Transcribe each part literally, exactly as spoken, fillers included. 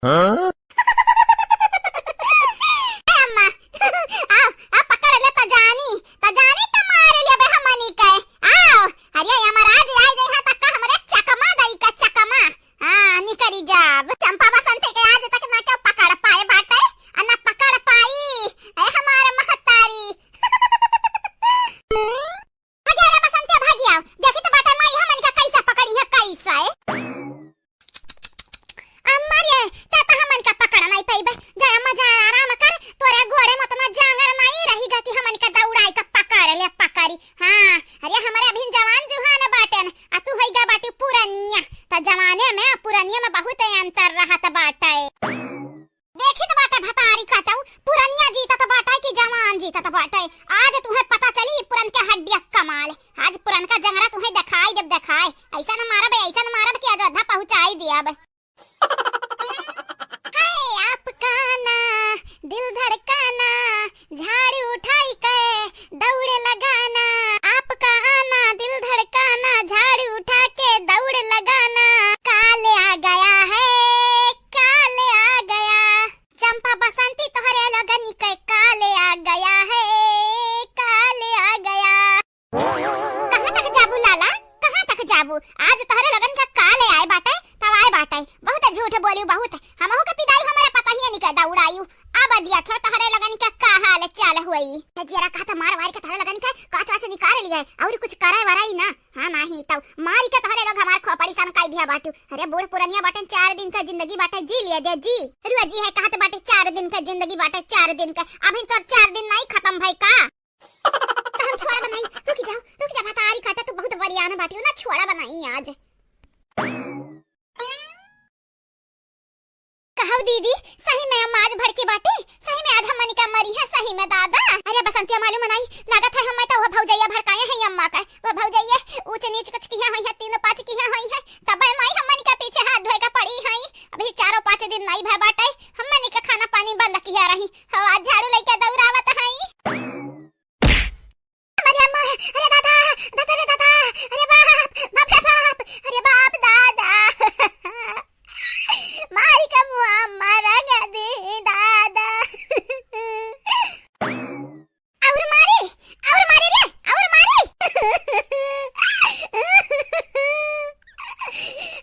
हाँ? ए अम्मा, आओ, आओ पकड़ ले त जानी, त जानी त मार लेबे हमनी के। आओ, अरे यमराज आ जइहा त का हमरे चकमा दई का चकमा। हाँ, निकरी जाब। चंपा बसंती के आज तक ना केहू पकड़ पाए बाटे, आ ना पकड़ पाई। ए हमार महतारी। भाग्या रे बसंतिया, भाग्या। देखी त बाटे माई हमन का कैसे पकड़ी है, कैसे। अम्मा रे, ते त हमन का पकड़ नहीं पइबे। जा अम्मा जा, आराम कर, तोरे गोड़े में उतना जांगर नहीं रहीगा कि हमन का दौड़ाई का पकड़ ले, पकड़ी। हाँ, अरे हमरे अभिन जवान जुहान बाटेन, आ तू होइगा बाटी पुरनिया। त जवाने में पुरनिया में बहुत अंतर रहत बाटे। देखित बाटे भतारी कटऊ, पुरनिया जीतत बाटे कि जवान जीतत बाटे। आज तुहे पता चली पुरन के हड्डिया कमाल। आज पुरन का जंगरा तुहे देखाई देब, देखाए। ऐसन मारब, ऐसन मारब कि अयोध्या पहुँचाई दियब। है आपका आना, दिल धड़काना, झाड़ू उठाई के दौड़ लगाना। आपका आना, दिल धड़काना, झाड़ू उठा के दौड़ लगाना। काल आ गया है, काल आ गया। चंपा बसंती तोहरे लोगन के काल आ गया है, काल आ गया। कहाँ तक जाबू लाला, कहाँ तक जाबू? आज तोहरे लोगन का काल आए बाटे, तब आए बाटे। बहुत झूठ बोली, बहुत। हमहू के पिदाई हमरे पतहियन के दौड़ायू। अब दिया थे तोहरे लोगन के का हाल चाल होई। ए जियरा कहत मार वार के तोहरे लोगन के काच वाच निकाल लिया और कुछ करे वराई ना। हाँ नाही तौ मारी के तोहरे लोग हमार खोपड़ी सन काई दिया बाटू। अरे बूढ़ पुरनिया बाटे, चार दिन का जिंदगी बाटे, जी लिया दे जी। रुआ जी है कहत बाटे चार दिन का जिंदगी बाटे, चार दिन का। अभी तोर चार दिन नहीं खत्म भई का? तो हम छोड़ा बनाई, रुकी जाओ, रुकी जा, भतारी काटा, तू बहुत बरियान बाटी हो ना, छोड़ा बनाई आज। कहौ दीदी, सही में अम्मा आज भड़की बाटी, सही में आज हमनी का मरी है, सही में दादा। अरे बसंतिया मालूम नहीं, लागत है हमें तो वो भौजैया भड़काए हैं अम्मा का, वो भौजैया ऊंच नीच कुछ किया हुई है, तीन पाँच किया हुई है, तब माई हमनी का पीछे हाथ धोए का पड़ी है। अभी चारों पाँच दिन नहीं भय बाटे, हमनी का खाना पानी बंद किया रही, हो आज झाड़ू लेके दौड़ावत है। अरे अम्मा, अरे दादा, दादा रे दादा, अरे बाप, बाप रे बाप, अरे बाप दादा। मारी का मुआ अम्मा रंग दी दादा। और मारी, और मारी रे, और मारी।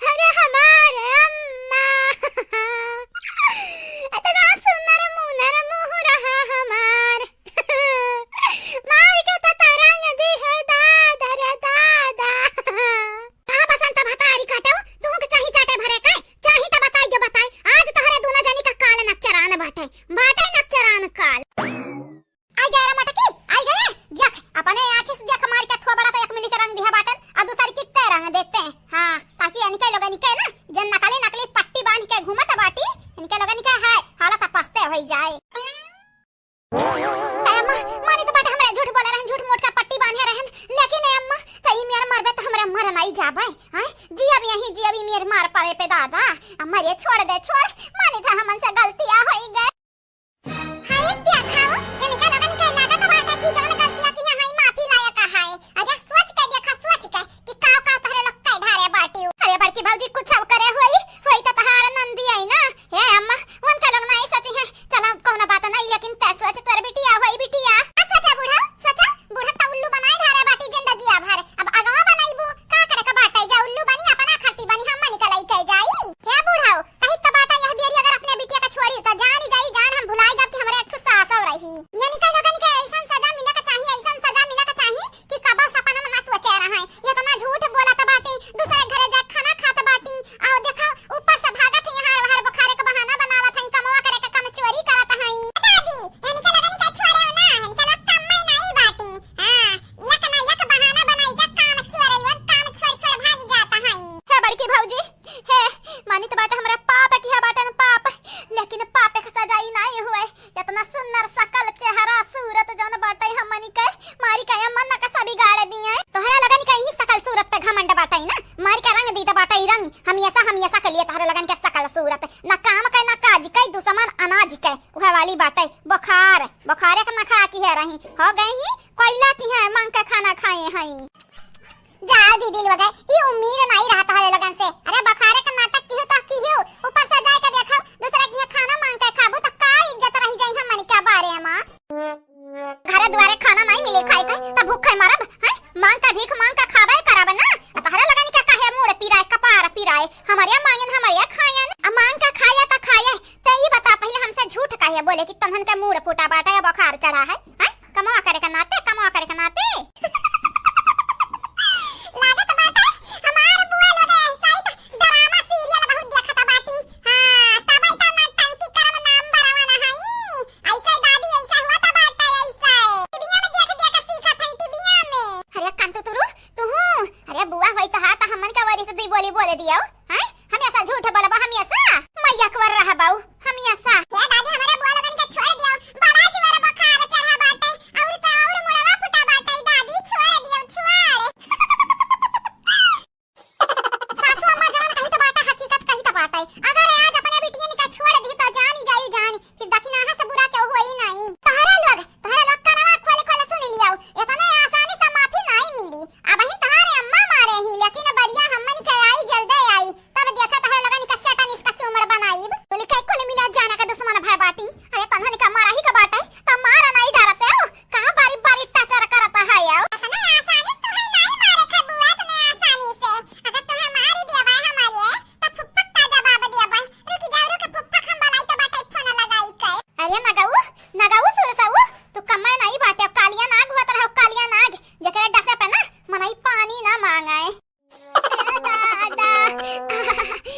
अरे हमार अम्मा, इतना सुंदर मुनर मुँह रहा हमार। मार के तो तरंग दी है दादा रे दादा। का बसंत भतारी काटो, तुहू के चाही चाटे भरे के, चाही तो बताई के बताई। आज तोहरे दोनों जनी का काल नकचरान बाटे, बाटे नकचरान काल। आई गए रे मटकी, आई गए। देख, अपने आँखी से देख, मार के थोबड़ा तो एक मिली के रंग दिया बाटन, आ दूसरी कित्ते रंग देते हैं। हाँ, ताकि इनके लोगन के ना, जन नकली नकली पट्टी बांध के घूमत बाटी, इनके लोगन के है हालत पस्ते होई जाए। ए अम्मा, मानी तो बाटे हमरे झूठ बोले रहन, झूठ मूठ का पट्टी बांधे रहन, लेकिन ए अम्मा, त ई मेर मरबे त हमरे मर नाई जाबे, हैं? जी अब यहीं जी, अब ई मेर मार पड़े पे दादा, अम्मा रे छोड़ दे, छोड़, मानी तो हमन से गलतिया होई गए। हाय देखा हो, इनका लगन के लागत बाटे कि जवन गलतिया की है, हाय माफी लायक है। अरे सोच के देखा, सोच के कि का का तोहरे लोग कई ढारे बाटी। अरे बड़की भौजी कुछ अब करे होई, होई त तहार नंदी आई ना। हे अम्मा, उनका लोग नहीं सोची है, चला, कौनो बात नहीं, लेकिन तै सोच, तोर बिटिया होई बिटिया। आ सोचा बूढ़ा, सोचा, बूढ़ा त उल्लू बनाए ढारे बाटी जिंदगिया भर। अब अगवा बनाईबू, का करे के बाटे, जा उल्लू बनी, अपना खट्टी बनी, हम निकलाई के जाई। हे बूढ़ा, कही त बाटे यह बेरी अगर अपने बिटिया का छोड़ी त जान जाई, जान हम भुलाई जाब कि हमरे एक ठो सासव रही। ये निकल लोगन के ऐसन सजा मिले के चाही, ऐसन सजा मिले के चाही कि कबो सपना में ना सोचे रहे। इतना झूठ बोलत बाटी, दूसरे घरे जाके खाना खात बाटी, और देखो ऊपर से भागत ही यहाँ बाहर बुखारे के बहाना बनावत हई, कमवा करे के काम चोरी करत हई। दादी, इनके लगन के छोड़े ना, इनके लोग कम्मे नहीं बाटी। हाँ, एक ना एक बहाना बनाई के काम चोरी, वो काम छोड़ छोड़ भाग जात हई। हे बड़की भौजी, हे, मानी तो बाटे हमरा पाप किया बाटन पाप, लेकिन पाप के सजा ई नाई हुए। इतना सुंदर सकल चेहरा सूरत जौन बाटे हमनी के, मारी के मन का सब बिगाड़ दिए। तोहरा लगन के ही सकल सूरत पे घमंड बाटे ना, मारी के रंग दी तो बाटे रंग, हमेशा हमेशा के लिए तोहरा लगन के सकल सूरत, ना काम के ना काज के, दुश्मन अनाज के, उहे वाली बाटे बुखार, बुखारे के नखा की है रही, हो गई ही कोयला की है मांग के खाना खाए हई। जा दीदी लोग, ई उम्मीद नहीं रहता है लोगन से। अरे बखारे का नाटक किहू तो किहू, ऊपर से जाए के देखो, दूसरे फुटा बाटे या बुखार चढ़ा है, हैं? कमवा करे के नाते, कमवा करे के नाते। लागत बाटे हमार बुआ लोग ऐसा ही तो ड्रामा सीरियल बहुत देखत बाटी। हाँ, तब तो नौटंकी करम नाम बरवा ना हई। ऐसे दादी ऐसा हुआ तो बाटे ऐसे। टीवीया में देख देख सीखत है टीवीया में। अरे कांतु तुरु, तू हूँ। अरे बुआ होई तो हा तो हमन के वरी से दुई बोली बोले दियो। हैं? हमेशा झूठ बोलबा, हमेशा। मैया कवर रहा बाऊ, हमेशा। हे दादी, हमारे बुआ लोगन के छोड़ दियो। बड़ा जोर बुखार चढ़ा बाटे, और तो और मुड़वा फुटा बाटे, दादी, छोड़ दियो, छोड़। सासू अम्मा जवन कही तो बाटे, हकीकत कही तो बाटे। अगर आज अपने बिटियन का छोड़ दी तो जानी जाई जानी, फिर दक्षिणाहा से बुरा केहू होई नाई। तहरा लोग, तहरा लोग कनवा खोल खोल सुन लियाओ, इतने आसानी से माफी नाई मिली। अबहिं तोहारे अम्मा मारे ही, लेकिन बरिया हमन के आई, जल्दे आई। तब देखा तोहरे लोगन का चटनी इसका चूमड़ बनाइब। बोली, "कई कुल मिला जाना का दुश्मन भय बाटी। अरे तन्हन का मारा ही का बाटे, तब मारा नाई डरते हो। कहाँ बारी बारी टाचर करता है याओ?" इतने आसानी से तुम्हें नाई मारे खा बुआ, इतने आसानी से। अगर तुम्हें मारी दिया भाई हमारे, तब फुफ्फक का जवाब दिया भाई। रुकी जाओ, रुकी, फुफ्फक हम बलाई तो बाटे फोन लगाई के। अरे नगऊ, नगऊ सुरसऊ, तू कम्मे नाई बाटे, कालिया नाग हुआ तरह कालिया नाग, जेकरे डसे पे ना मनई पानी ना मांगे। ए दादा।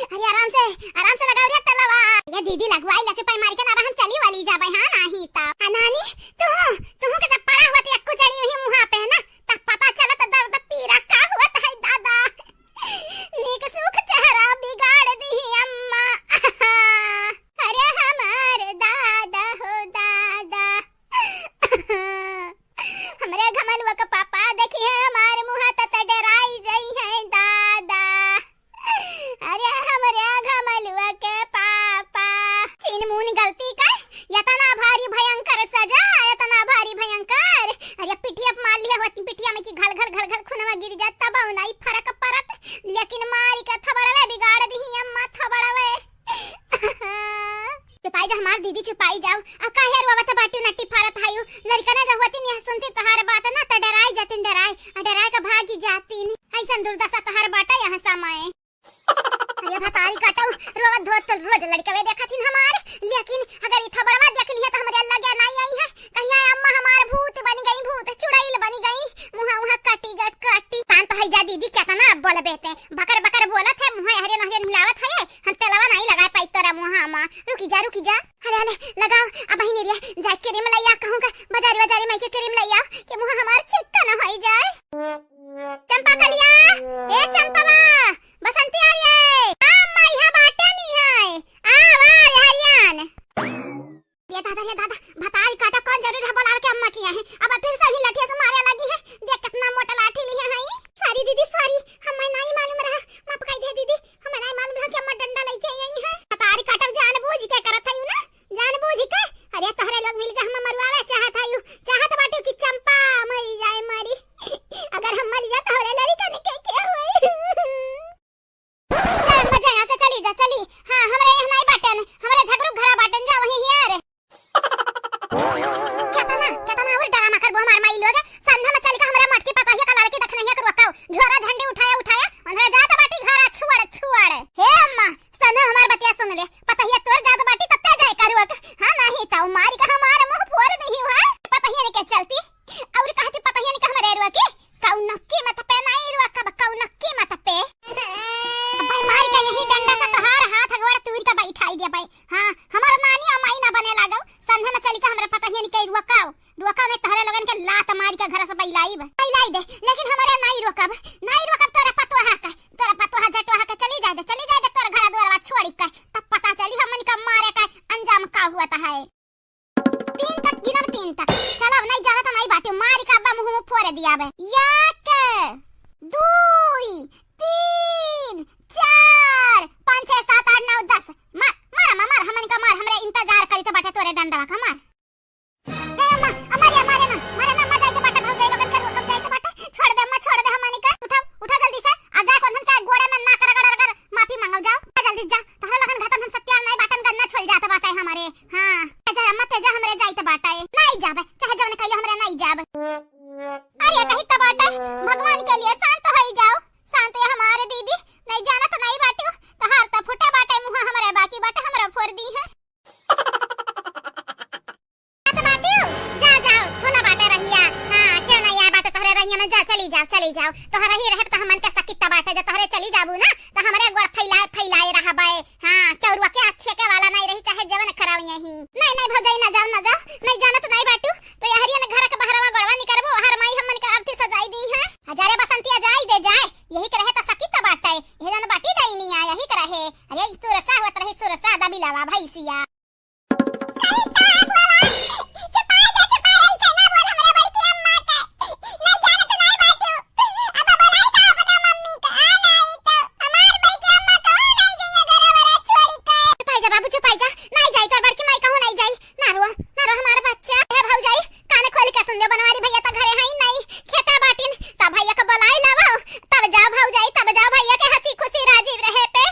अरे आराम से, आराम से लगाओ रे तलवा। ये दीदी लगवाई ला चुपाई मारी के ना, अब हम चली वाली जाबे, हाँ नाही तो। आ नानी, तू, तू के जब पड़ा हुआ थी अक्कू चढ़ी हुई मुहा पे है ना, तब पता चला तो दर्द पीरा का हुआ था दादा। नीक सुख चेहरा बिगाड़ दी अम्मा। अरे हमार दादा हो दादा। हमरे घमलुआ के पापा देखिहैं हमार मुँह त, त डेराई जइहैं दादा। अरे हमरे घमलुआ के पापा। चीन मून गलती का, यतना भारी भयंकर सजा, यतना भारी भयंकर। अरे पिठिया पे मार लिहे होती, पिठिया में कि घल घल घल घल खुनवा गिर जात, तब नाई फरक परत, लेकिन मारी के थबड़वे बिगाड़ दिही अम्मा, थबड़वे। चुपाई जा हमार दीदी, चुपाई जाओ। आ काहे रोवत बाटू, नट्टी फारत हायू? लड़कने जो होती नहीं सुनती तोहार बात ना, त डराई जातिन, डराई। आ डराई के भागी जातिन। ऐसन दुर्दशा तोहार बाटा यहाँ समय। अरे भतारी काटऊ, रोवत धोत तो रोज लड़कवे देखा थिन हमार, लेकिन अगर ई थबड़वा देख लिहे तो हमरे लगे नहीं आई है। कहिया अम्मा हमार भूत बन गई, भूत चुड़ैल बन गई, मुहा उहा कटी ग-, कटी। तान तो है जा दीदी, केतना बोलबे ते, बकर बकर बोलत है, मुहा हरे नहरे मिलावत है, हम तेलवा नहीं लगा पाई तोरा मुहा मा। रुकी जा, रुकी जा। अरे, अरे, लगाओ, अब बहिनी रे, जाए क्रीम लइया कहूँ का, बाजारी, बाजारी में के क्रीम लइया, कि मुहा हमार चित्त न होई जाए। चंपा कलिया, ए चंपवा, बसंती आ रे। आ अम्मा, यहाँ बाटे नहीं है। आ, वाह, रे हरियान। ये दादा, ये दादा, भतारी काटा कौन जरूर है बोलावे के अम्मा की है। अब फिर से ही लठिया से मारे लगी है। देख कितना मोटा लाठी लिए है। Sorry दीदी, sorry, हमें नहीं मालूम रहा। माफ कर दे दीदी, हमें नहीं मालूम रहा कि अम्मा डंडा लेके आई है। भतारी काटा जानबूझ के करत है ना, जानबूझ के। अरे तोहरे लोग मिलके हम मरवावे चाहत है, चाहत बाटू कि चंपा मरी जाए, मरी। अगर हम मर जाए तो हमरे लड़का ने के, के होई? जा अम्मा, जा, यहाँ से चली जा, चली। हाँ, हमरे यहाँ नहीं बाटन, हमरे झगरू घरा बाटन, जा वहीं हिया रे। केतना, केतना और ड्रामा करबो हमार माई लोग। संध्या में चल के हमरे मटकी पतहिया का लड़की देखने हिया करुआ काऊ। झोरा झंडी उठाया, उठाया, उन्हें जात बाटी घरा छुआड़े, छुआड़े। हे अम्मा, संध्या हमार बतिया सुन ले। पतहिया तोर जात बाटी तब ते जाए करुआ का। हाँ, नहीं तो मारी का हमार मुंह फोड़ नहीं हुआ। पतहिया ने के चलती। और कहती पतहिया ने के हमरे रुआ की। कौनो कीमत पे नहीं रुकब, कौनो कीमत पे। भाई मार के यही डंडा से तोहार हाथ गोड़ तूर के बैठाई देबै। हाँ, हमार नानी अमाई ना बने लागो। संध्या में चली के हमरे पतहिया निकल रुकाओ। रुकाओ नहीं तोहरे लोगन के लात मार के घर से बैलाइब। बैलाई दे, लेकिन हमरे नहीं रुकब, नहीं रुकब तोरे पतोहा के, तोरे पतोहा जटोहा के चली जाए दे, चली जाए दे तोर घर दुआरवा छोड़ी के, तब पता चली हमन का मारे का अंजाम का हुआ था है। तीन तक गिनब, तीन तक। चलो, अब नहीं जावे तो नहीं बाटे, मारी का अब्बा मुंह फोड़ दिया बे। एक, दुई, तीन, चार, पाँच, छह, सात, आठ, नौ, दस। मार, मार, मार, मार, हमन का मार, हमरे इंतजार करी तो बाटे तोरे डंडवा का मार। हे अम्मा, अम्मा रे, मारे ना, मारे ना, अम्मा जाए तो बाटे, भौजाई लोगन के रोकब जाए तो बाटे, छोड़ दे अम्मा, छोड़ दे हमनी का। उठाओ, उठाओ जल्दी से, आ जाए कौन का गोड़े में ना कर, कर, कर, माफी मांगो जाओ। आ जल्दी जा, तोहरा लगन घातन हम सत्यार नहीं बाटन, गन्ना छोल जात बाटे हमारे। हाँ, तेजा अम्मा, तेजा हमरे जाइत बाटे। नहीं जाबे, चाहे जवन कहियो हमरे नहीं जाब। अरे कही तो बाटे, भगवान के लिए शांत होई जाओ। शांत है हमारे दीदी, नहीं जाना तो नहीं बाटे। तोहार तो फुटे बाटे मुँह, हमरे बाकी बाटे, हमरा फोड़ दी है। तोहरे ही रहब त हमन के सकित बाटे, जब तोहरे चली जाबू ना त हमरे गोड़ फैलाए फैलाए रहबे। हाँ, केउरुआ के अच्छे के वाला नहीं रही, चाहे जवन कराओ यहीं। नहीं, नहीं भौजाई, ना जाओ, ना जाओ, नहीं जानत नहीं बाटू, तो यहरियन घर के बहरवा गोड़वा निकरबो, हर माई हमन के अर्थी सजाई दी है। अजारे बसंतिया जाई दे जाए, यही के रहे त सकित बाटे, यही जन बाटी डाइनिया, यही के रहे। अरे सुरसा होत रही, सुरसा दबिलावा भैंसिया। अरे का हुआ बा? चुपाई दे, चुपाई, ऐसे ना बोल हमरे बड़की अम्मा के। नहीं जानत नहीं बाटू। अब बोलाई का अपना मम्मी का, आ नहीं तो हमार बड़की अम्मा कहूँ नहीं जाइए घर वाला छोड़ के। चुपाई जा बाबू, चुपाई जा। नहीं जाई तोर बड़की माई कहूँ नहीं जाई। ना रो, ना रो हमार बच्चा। हे भौजाई, कान खोल के सुन लो, बनवारी भैया तो घरे हैं नहीं, खेता बाटिन। तब भैया के बोलाई लावो, तब जाओ भौजाई, तब जाओ भैया के हंसी खुशी राजी रहे पे।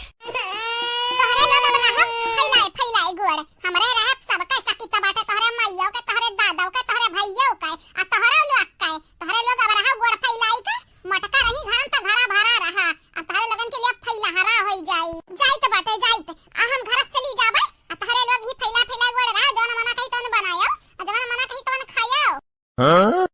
तोहरे लोग अब रहो फैलाए फैलाए गोड़। हमरे रहे सबके सकित बाटे, तोहरे माइयो के, तोहरे दादो के, तोहरे भैयो के, आ तोहरे लोग के। तोहरे लोग अब रहो गोड़ फैलाई के, मोटका रही घरम त घरा भरा रहा। आ तोहरे लोगन के लिए फैलहरा होई जाई। जाइत बाटे जाइत, आ हम घर से चली जाबे। आ तोहरे लोग ही फैला फैला गोड़ रहा, जौन मना कही तौन बनायो, आ जौन मना कही तौन खायो। हाँ?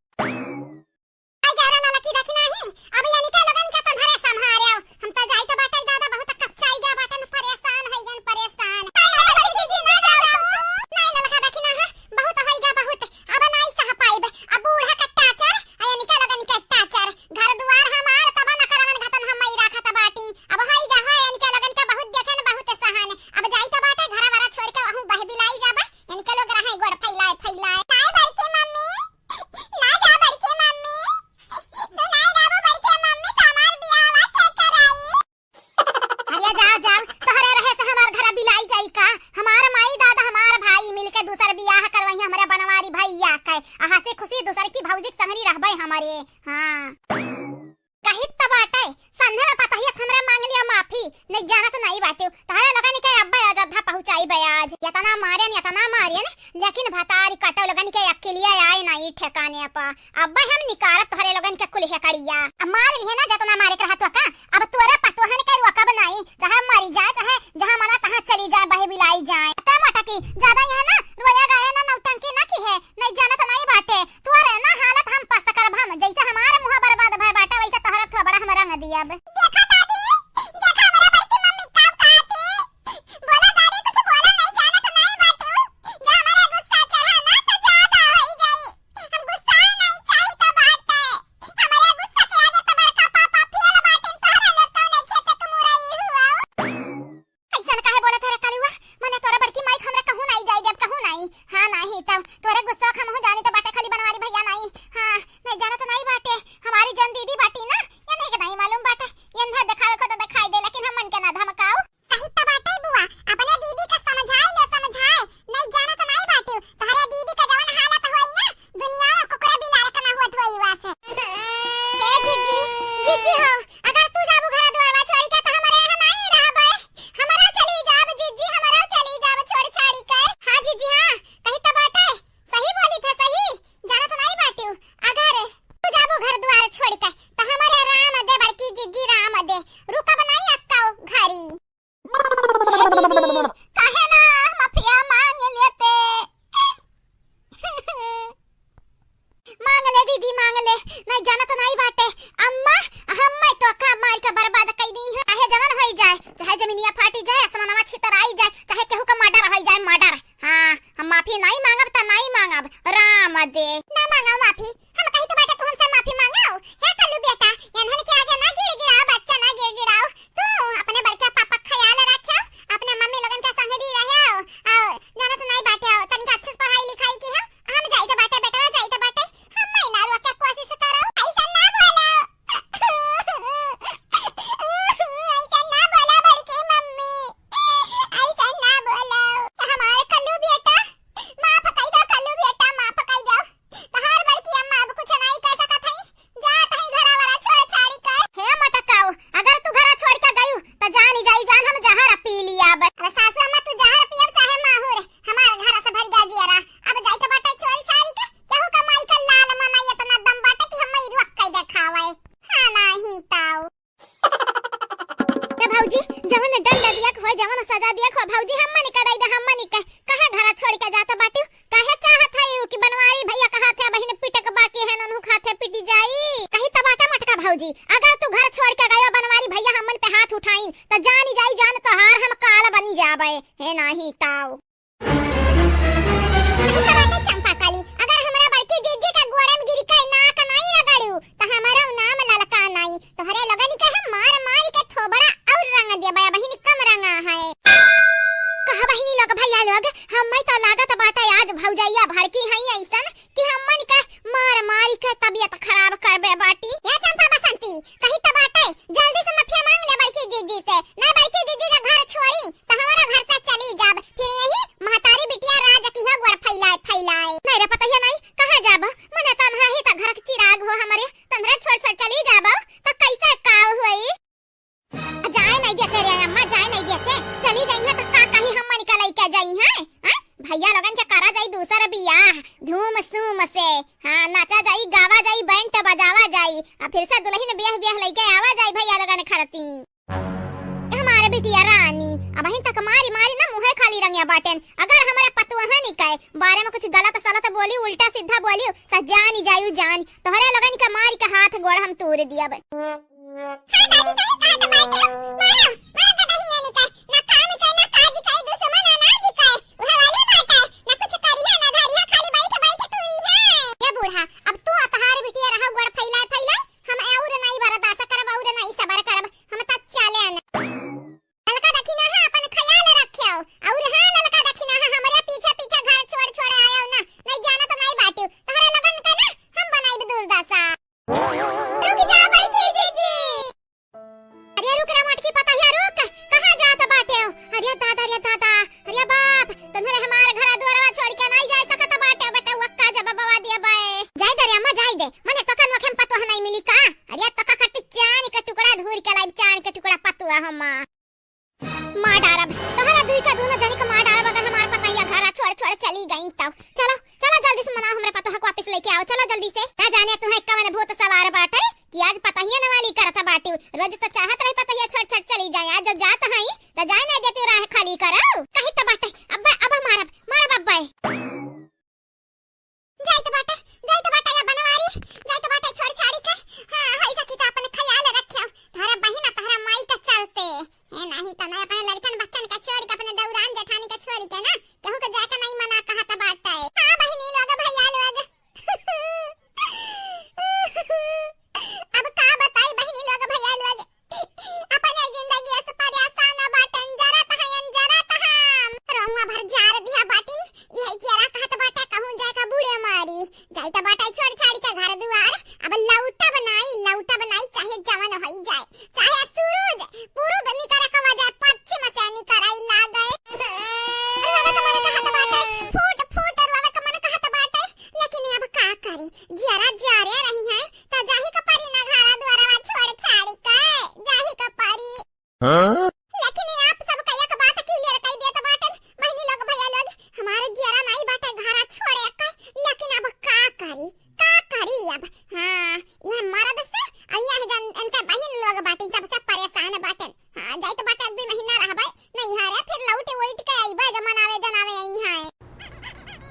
आई जा रे ललकी, देखी नाही, अब यानी के लोगन के तोहरे संभारे। हम त जाइत बाटे दादा, बहुत कच्चाई गया बाटे न, परेशान होई गन, परेशान। आई हो ललकी जी, ना जाओ तू। नहीं ललका, देखी ना है, बहुत होई गया बहुत, अब नहीं सह पाइब। अब बूढ़ा के टाचर, आ यानी के लोगन के टाचर, घर दुआर हमार तब न करवन घतन हम मई राखत बाटी। अब होई गया है यानी के लोगन के बहुत देखे न बहुत सहन। अब जाइत बाटे घर वाला छोड़ के वहूँ बह बिलाई जाबे। इनके लोग रहे गोड़ फैलाए फैलाए। नाय बड़की मम्मी, ना जा बड़की मम्मी, तू नाय जाबो बड़की मम्मी, तो हमार बियाहवा के कराई? अरे जाओ जाओ, तोहरे रहे से हमार घर बिलाई जाई का? हमार माई दादा हमार भाई मिलके दूसर बियाह करवाई हमरे बनवारी भैया के। आ हंसी खुशी दूसर की भौजी के संगरी रहबे हमरे। हाँ। कहित त बाटे, संध्या में पतोहिया से हमरे मांग लिया माफी, नहीं जानत नहीं बाटे। तहरे लोगन के अब्बे अयोध्या पहुँचाई बयाज। यतना मारेन, यतना मारेन, लेकिन भतारी कटो लोगन के अक्लिया आए नहीं ठिकाने पा। अब्बे हम निकारब तोहरे लोगन के कुल हेकड़िया। अब मार लिहे ना जतना मारे के रहत का, अब तोरे पतोहन के रोकब नहीं, चाहे मरी जाए, चाहे जहाँ मना तहाँ चली जाए, बहे बिलाई जाए। त मोटकी, ज्यादा यहाँ ना रोया गाया ना नौटंकी ना की है, नहीं जानत नहीं बाटे। तोरे ना हालत हम पस्त करब हम, जैसे हमारे मुँह बर्बाद भय बाटे, वैसे तोहरा थोबड़ा हम रंग दियब। देखा दादी, देखा हमरा बड़की मम्मी का कहती। बोला दादी, कुछ बोला नहीं, जानत नहीं बाटे। जा हमारा गुस्सा चढ़ा ना तो ज्यादा होई जाई। हम गुस्सा नहीं चाही तो बाटे। हमारे गुस्सा के आगे तो बड़का पापा फेल बाटे, तोहरा लोग कौन खेते के मुरई हुआ। ऐसन काहे बोलत है रे कलुआ? मने तोर ही ताऊ। अरे बाटे चंपा कली, अगर हमरा बड़की जीजी के गोड़े में गिरी के नाक नाई रगड़ू, त हमरो नाम ललका नाई। तोहरे लोगन के हम मार मार के थोबड़ा और रंग देबे, बहिनी कम रंगा है। कहा बहिनी लोग, भैया लोग, हम्मे तो लागत बाटे आज भौजैया भड़की हई अइसन कि हम्मन के मार मार के तबियत खराब करबे बाटी। ए चंपा बसंती, कही त बाटे, जल्दी से माफिया मांग ले बड़की जीजी से, ना बड़की जीजी का घर छोड़ी त हमारा घर से चली जाब, फिर यही महतारी बिटिया राज की हो गोड़ फैलाए फैलाए। नहीं रे पतोहिया नहीं, कहाँ जाब? मने तन्हा ही त घर के चिराग हो हमरे, तन्हरे छोड़ छोड़ चली जाब त कैसे काव होई? जाए नहीं देते रे अम्मा, जाए नहीं देते। चली जाई है त का कही, हम्मन का लइके जाई है, हैं? भैया लोगन के करा जाई दूसर बियाह धूम सूम से। हाँ, नाचा जाई, गावा जाई, बैंड बजावा जाई, आ फिर से दुल्हन ब्याह ब्याह लइके आवा जाई भैया लोगन खरती। हमारे बिटिया रानी अबहिन तक मारी मारी ना मुँहे खाली रंगिया बाटेन। अगर हमारे पतुआ है नहीं कहे बारे में कुछ गलत सलत बोली, उल्टा सीधा बोली, त जानी जायू जान, तोहरे लोगन के मारी के हाथ गोड़ हम तोड़ दिया बे। हाँ दादी, सही कहत बाटे। मारा, मारा गदहिया निकर। ना काम के, ना काज के, दुश्मन अनाज के। उहे वाली बात है। ना कुछ करिहा, ना धरिहा, खाली बैठ, बैठ तू ही है। ये बूढ़ा, अब तू अतहार बिटिया रहा गोड़ फैलाए, फैलाए। हम और नहीं बर्दाश्त करब, और नहीं सबर करब। हम त चले न। ललका दखिना है, अपन ख्याल रख्यो। और हाँ, ललका दखिना है, हमरे पीछे, पीछे घर छोड़, छोड़ आयो ना। नहीं जाना तो नहीं बाटियो। तोहरे लोगन के ना, हम बनाई दुर्दशा। रुक जा, बड़की जीजी। अरे रुक रे मोटकी पतोहिया, रुक। कहाँ जात बाटे हो? अरे दादा, अरे दादा, अरे बाप, तन्हरे हमार घर दुआरवा छोड़ के नहीं जा सकत बाटे बेटा, वक्का जब बवा दिया बे। जाई दे रे अम्मा, जाई दे। मने तोका नोखे में पतोह नहीं मिली का? अरे तोका खातिर चान के टुकड़ा ढूर के लाई, चान के टुकड़ा पतोह हमा। मार डारब। तोहरा दुई का दूनो जनी के मार डारब अगर हमार पतोहिया घरा छोड़ छोड़ चली गई तब। चलो, चलो जल्दी से मनाओ हमरे पतोह को वापस लेके आओ। चलो जल्दी से। ना जाने तुम्हें कवन भूत सवार बाटे कि आज पतोहिया नवाली करत बाटी। रोज तो चाहत रही पतोहिया छोड़ छोड़ चली जाए। आज जब जात हई त जाए नहीं देती राह खाली करो। कही त बाटे। अब्बे, अब मारब, मारब अब्बे। जाइत बाटे, जाइत बाटे या बनवारी, जाइत बाटे छोड़ छाड़ी के। हाँ, होई सकी त अपन ख्याल रख्यो। तोहरा बहिन, तोहरा माई के चलते। ए, नहीं त नहीं अपने लड़कन बच्चन के छोड़ के अपने दौरान जेठानी के छोड़ के ना, केहू के जाए के नहीं मना कहत बाटे। हाँ, बहिनी लोग, भैया लोग। अब का बताई बहिनी लोग, भैया लोग। अपने जिंदगी से परेशान बाटेन, जरत हयन, जरत हम। रोहुआ भर जार दिहा बाटिन, यही जियरा कहत बाटे कहूँ जाए का बूड़े मारी। जाइत बाटे छोड़ छाड़ी के घर दुआर, अब लौटब नाई, लौटब नाई, चाहे जवन होई जाए, चाहे सूरज पूरब निकरे के वजह पश्चिम से निकराई लागे। रोवे के मन कहत बाटे, फूट फूट रोवे के मन कहत बाटे, लेकिन अब का करी, जियरा जारे रही है, त जाही के परी ना घरा दुआरवा छोड़ छाड़ी के, जाही के परी। हाँ? लेकिन ये आप सब का एक बात clear कई देत बाटन, बहिनी लोग, भैया लोग, हमारे जियरा नाई बाटे घरा छोड़े के, लेकिन अब का करी, का करी अब? हाँ, यह मर्द से, आ यह जन, इनके बहिन लोग बाटिन, सबसे परेशान बाटन। हाँ, जाइत बाटे एक दुई महीना रहबे, नहीं हरे, फिर लौट वोट के अइबे, जब मनावे जनावे अइहे।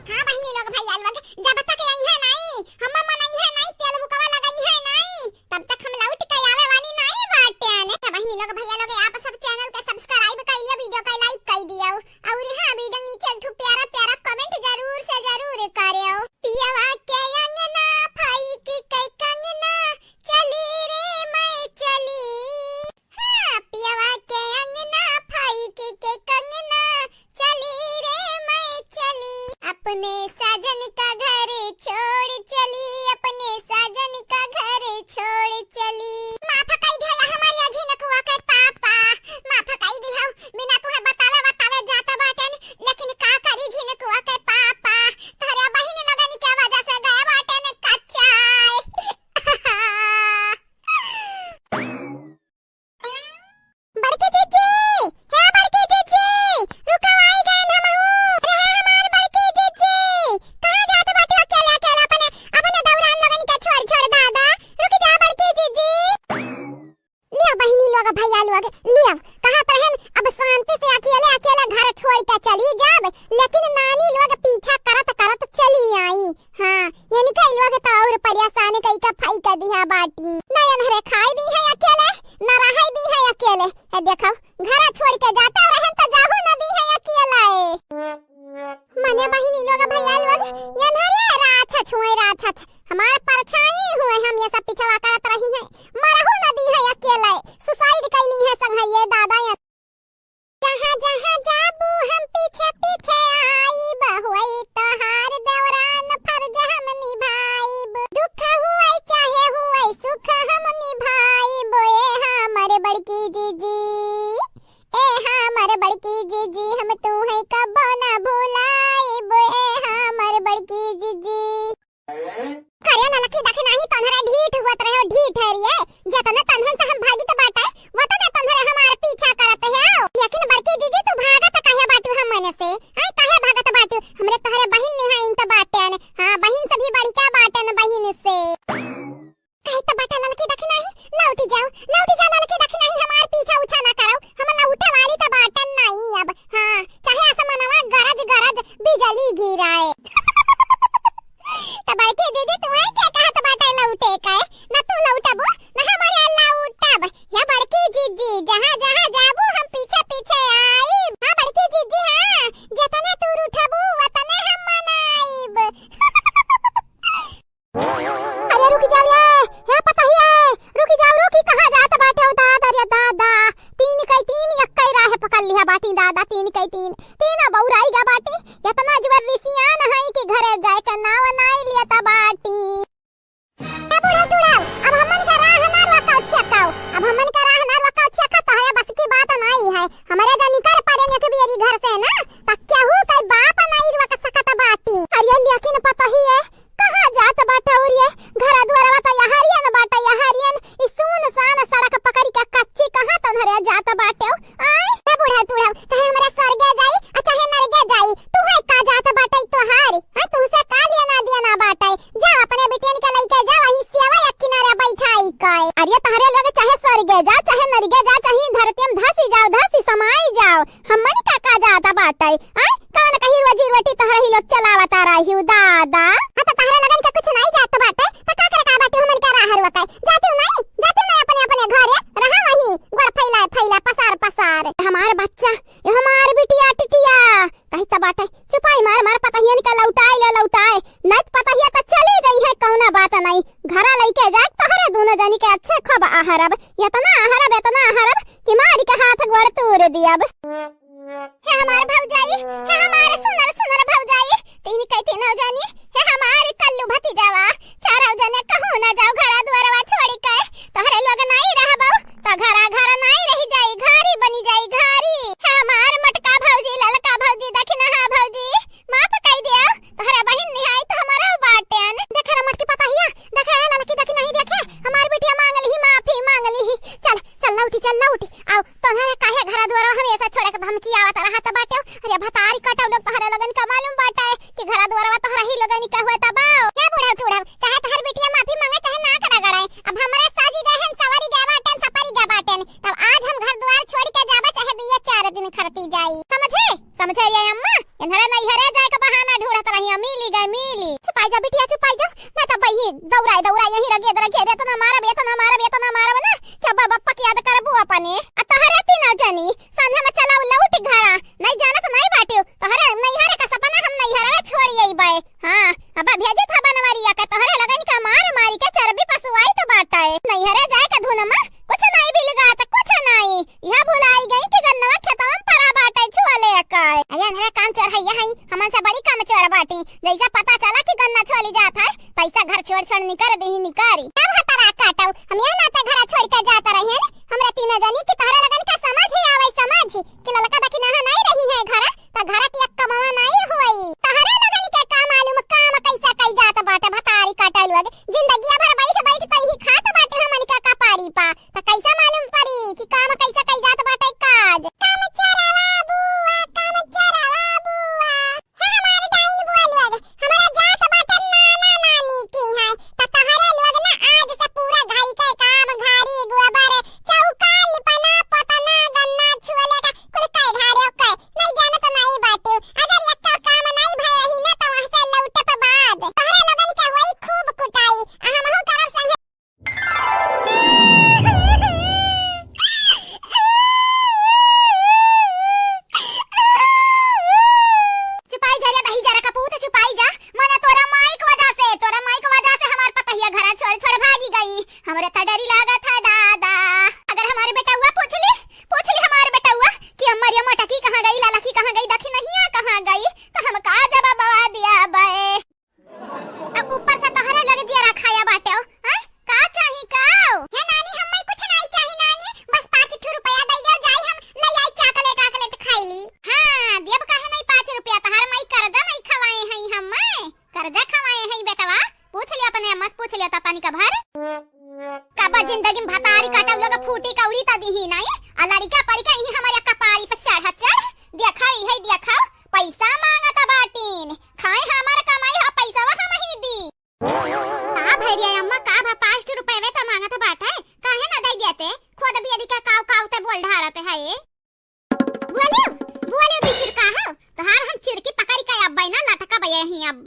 हाँ बहिनी लोग, भैया लोग, जब तक अइहे नाई, हम मनइहे नाई, तेल बुकवा लगइहे नाई, तब तक हम लौट के आवे वाली नाई बाटेन। तो बहिनी लोग, भैया लोग, आप सब channel के subscribe कइले, video के like कइ दियो, और हाँ, video नीचे एक ठो प्यारा प्यारा comment जरूर से जरूर करियो। पियवा के अंगना फाइक के कंगना, चली रे मैं चली। हाँ, पियवा के अंगना फाइक के कंगना, चली रे मैं चली। अपने साजन का घर छोड़ चली, अपने साजन का घर छोड़ चली। माफ कई दिया हमारे झिनकुआ के पापा, माफ कई दिया। बिना तुहे बतावे बतावे जात बाटेन, लेकिन का करी झिनकुआ के पापा, तोहरे बहिन लोगन के वजह से गए बाटेन कच्चाए। बड़की जीजी, हे बड़की जीजी, रुको, आई गएन हमहू। अरे हे हमार बड़की जीजी, कहाँ जात बाटू अकेले अकेले अपने, अपने दौरान लोगन के छोड़ छोड़ दादा, रुक जा बड़की जीजी। लियो बहिनी लोग, भैया लोग, लियो, कहत रहन अब शांति से अकेले अकेले घर छोड़ के चली जाब, लेकिन नानी लोग पीछा करत करत चली आई। हाँ, इनका लोग तो और परेशान कई का फाई कर दिया बाटी। न इन्हरे खाए दी है अकेले, न रहाई दी है अकेले। ए देखो, घरा छोड़ के जाते रहन तो जाहू न दी है अकेले। अने बहिनी लोग, भैया लोग, यन्हरे राछछ हुए, राछछ। हमार परछाई हुए, हम ये सब पिछवा करत रही हैं। मरहु न दी है अकेले, suicide कैली है संघइये दादा ये। जहाँ जहाँ जाबू हम पीछे पीछे आइब, होई तोहार देवरान फर्ज हम निभाइब। दुख हुए चाहे हुए सुख हम निभाइब, ए हमर बड़की जीजी, ए हमर बड़की जीजी, हम तुहैं कबो न भुलाइब, ए हमर बड़की जीजी। करे ललकी दखिनही तोन्हरे ढीठ हुअत रहे हो, ढीठ है रे। जेतने तनहन से हम भागित बाटे, वतने तोन्हरे हमार पीछा करत हो। लेकिन बड़की जीजी, तू भागत काहे बाटू हमन से? हैं, काहे भागत बाटू? हमरे तोहरे बहिन निहाइन त बाटेन। हाँ, बहिन से भी बढ़िका बाटेन बहिन से। कही त बाटे ललकी दखिनही, लौटि जाओ, लौटि जाओ ललकी दखिनही, हमार पीछा उछा ना करो, हम लौटे वाली त बाटेन नाहीं अब। हाँ, चाहे आसमानवा गरज गरज बिजली गिराए। त बड़की जीजी, तुहैं के कहत बाटे लौटे के? ना तू लौटबू, ना हमरे लौटब। या बड़की जीजी, जहाँ जहाँ जाबू हम पीछे पीछे आइब। हाँ बड़की जीजी, हाँ, जतने तू रूठबू वतने हम मनाइब। अरे रुकि जाओ ये, हे पतहिया, रुकि जाओ, रुकि, कहाँ जात बाटे हो दादा, अरे दादा, तीन कई तीन एक्कै राह पकड़ लिहा बाटी दादा, तीन कई तीन, तीन बौराइ गा बाटी, एतना जोर रिसियान है कि घरे जाए के नाव नाई लियत बाटी। ए बूढ़ा टूढ़ा, अब हमन का राह ना रोकाओ छेकाओ, अब हमन का राह ना रोकाओ छेका, तोहरे बस की बात नाई है, हमरे जनी कर पड़े एक बेरी घर से ना, त केहू कई बाप नाई रोक सकत बाटी। अरे लेकिन पतहिया, कहाँ जात बाटे हो रे? घरा दुआरवा त यहरियन बाटे, यहरियन। ई सुनसान सड़क पकड़ि के कच्ची कहाँ तोन्हरे जात बाटे हो? आय, ए बूढ़ा टूढ़ा, चाहे हमरा स्वर्गे जाई, आ चाहे नरगे जाई, तुहैं का जात बाटे तोहार? हैं, तुहसे का लेना देना बाटे? जा अपने बिटियन के लइके जा, वहीं सेवा एक किनारे बैठाई के। अरे तोहरे लोग चाहे स्वर्गे जा, चाहे नरगे जा, चाहे धरती में धसी जाओ, धसी समाई जाओ, हमन का का जात बाटे? आय, कौन कहीं रोजी रोटी तोहरा ही लोग चलावत रही दादा? हाँ, त तोहरे लोगन के कुछ नाई जात बाटे, त का करे का बाटे हमन के राह रोकाए? जाते नाई, जाते नाई अपने अपने घरे, रहा वहीं, गोड़ फैलाए फैलाए, पसार पसार। हमार बच्चा, ये हमार बिटिया टिटिया, कही त बाटे, चुपाई मार मार पतहियन का लौटाए लो लौटाए, नाई त पतहिया त चली जइहैं, कौनो बात नाई, घरा लइके जाए तोहरे दूनो जनी के अच्छे खूब अहरब, एतना अहरब, एतना अहरब कि मारि के हाथ गोड़ तूर दियब। हे हमार भौजाई, हे हमार सुनर सुनर भौजाई, तीन कई तीनों जनी, हे हमार कल्लू भतीजावा, चारों जने कहूँ ना जाओ घरा दुआरवा छोड़ि के, तोहरे लोग नाई रहबो, त घरा घर नाई रहि जाई, घारी बनि जाई, घारी। हे हमार मोटका भौजी, ललका भौजी, दखिनहा भौजी, माफ कई दिया, तोहरे बहिन निहाई त हमारा बाटेन। देखे रे मोटकी पतहिया, देखे ललकी दखिनही, देखे, हमार बिटिया माँग लिही, माफी माँग लिही। चल, चल लौटी, चल लौटी। आओ, तोहरे काहे घरा दुआरवा हमेसा छोड़े के धमकी आवत रहत बाटे? अरे भतारी कटउ लोग, तोहरे लोगन का मालूम बाटे कि घरा दुआरवा तोहरा ही लोगन का हुआ तबाओ। क्या बूढ़ा टूढ़ा, चाहे तोहर बिटिया माफी माँगे, चाहे नाक रगड़ाए, अब हमरे साजी गए हैं, सवरी गए बाटेन, सपरी गए बाटेन, तब आज हम घर दुआर छोड़ि के जाबे, चाहे दुइये चार दिन खरती जाई, समझे? समझे रे अम्मा, इन्हरे नैहरे जाए के बहाना ढूंढत रही, मिली गए, मिली। छुपाई जा बिटिया, छुपाई जा, ना त बही दौड़ाए दौड़ाए यहीं रगे दरगे दे, एतना मारब, एतना मारब, एतना मारब ना, कि अब बप्पा के याद करबू अपने। आ तोहरे तीनों जनी संझा में चलाऊ लौट घरा, नहीं जानत नहीं बाटियो, तोहरे नैहरे का सपना हम नैहरे में छोड़ अइबे। हाँ, अब भेजे था बनवरिया के, तोहरे लगन का मार मारी के चर्बी पसुआई तो बाटे। नैहरे जाए के धुन में कुछ नहीं बिलगात, कुछ नहीं। यह भुलाई गई कि गन्नवा खेतवा में परा बाटे, छुआ ले अकाय। अरे अनहरा कान चोर है, यह है, हमन से बड़ी काम चोर बाटी। जैसा पता चला कि गन्ना छोली जात है, पैसा घर छोड़ छोड़ निकर देही निकारी। क्या भतरा काटऊ, हम यह नाते घरा छोड़ के जात रहे हैं, हमरा तीनों जनी की तोहरे लगन का समझ ही आवे, समझ कि ललका दखिनहा नहीं रही है घर, त घर के एक कमवा नहीं होई। तोहरे लगन के का मालूम काम कैसा कई जात बाटे, भतारी काटे लोग, जिंदगिया भर बैठ बैठ तई ही खात बाटे हमन के कपारी पा। त कैसा मालूम पड़ी कि काम कैसे कई जात बाटे काज? काम चोरवा बुआ, काम चोरवा बुआ। हे हमार डाइन बुआ लोग, हमरा जात बाटे नाना नानी की है, त तहरे लोग ना आज से पूरा घर के काम, घारी, गोबर, चौका, लिपना, पोतना, गन्ना, छुअले का कुल कर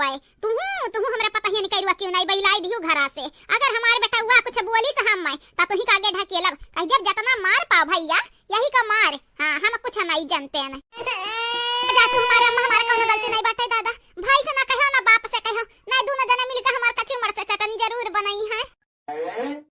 पे। तुहू, तुहू हमरा पतहियन कइरुआ क्यों नाई बइलाई दिहू घरा से। अगर हमार बेटउआ कुछ बोलिस हम्मै, त तुही का आगे ढकेलब। कहि देब जतना मार पाव भइया, यही का मार। हाँ, हम कुछ नाई जनतेन। जा तू हमार अम्मा, हमार कउनो गलती नाई बाटे दादा। भाई से ना कहो, ना बाप से कहो, ना दूनो जने मिलके हमार कचू मर से चटनी जरूर बनइहैं।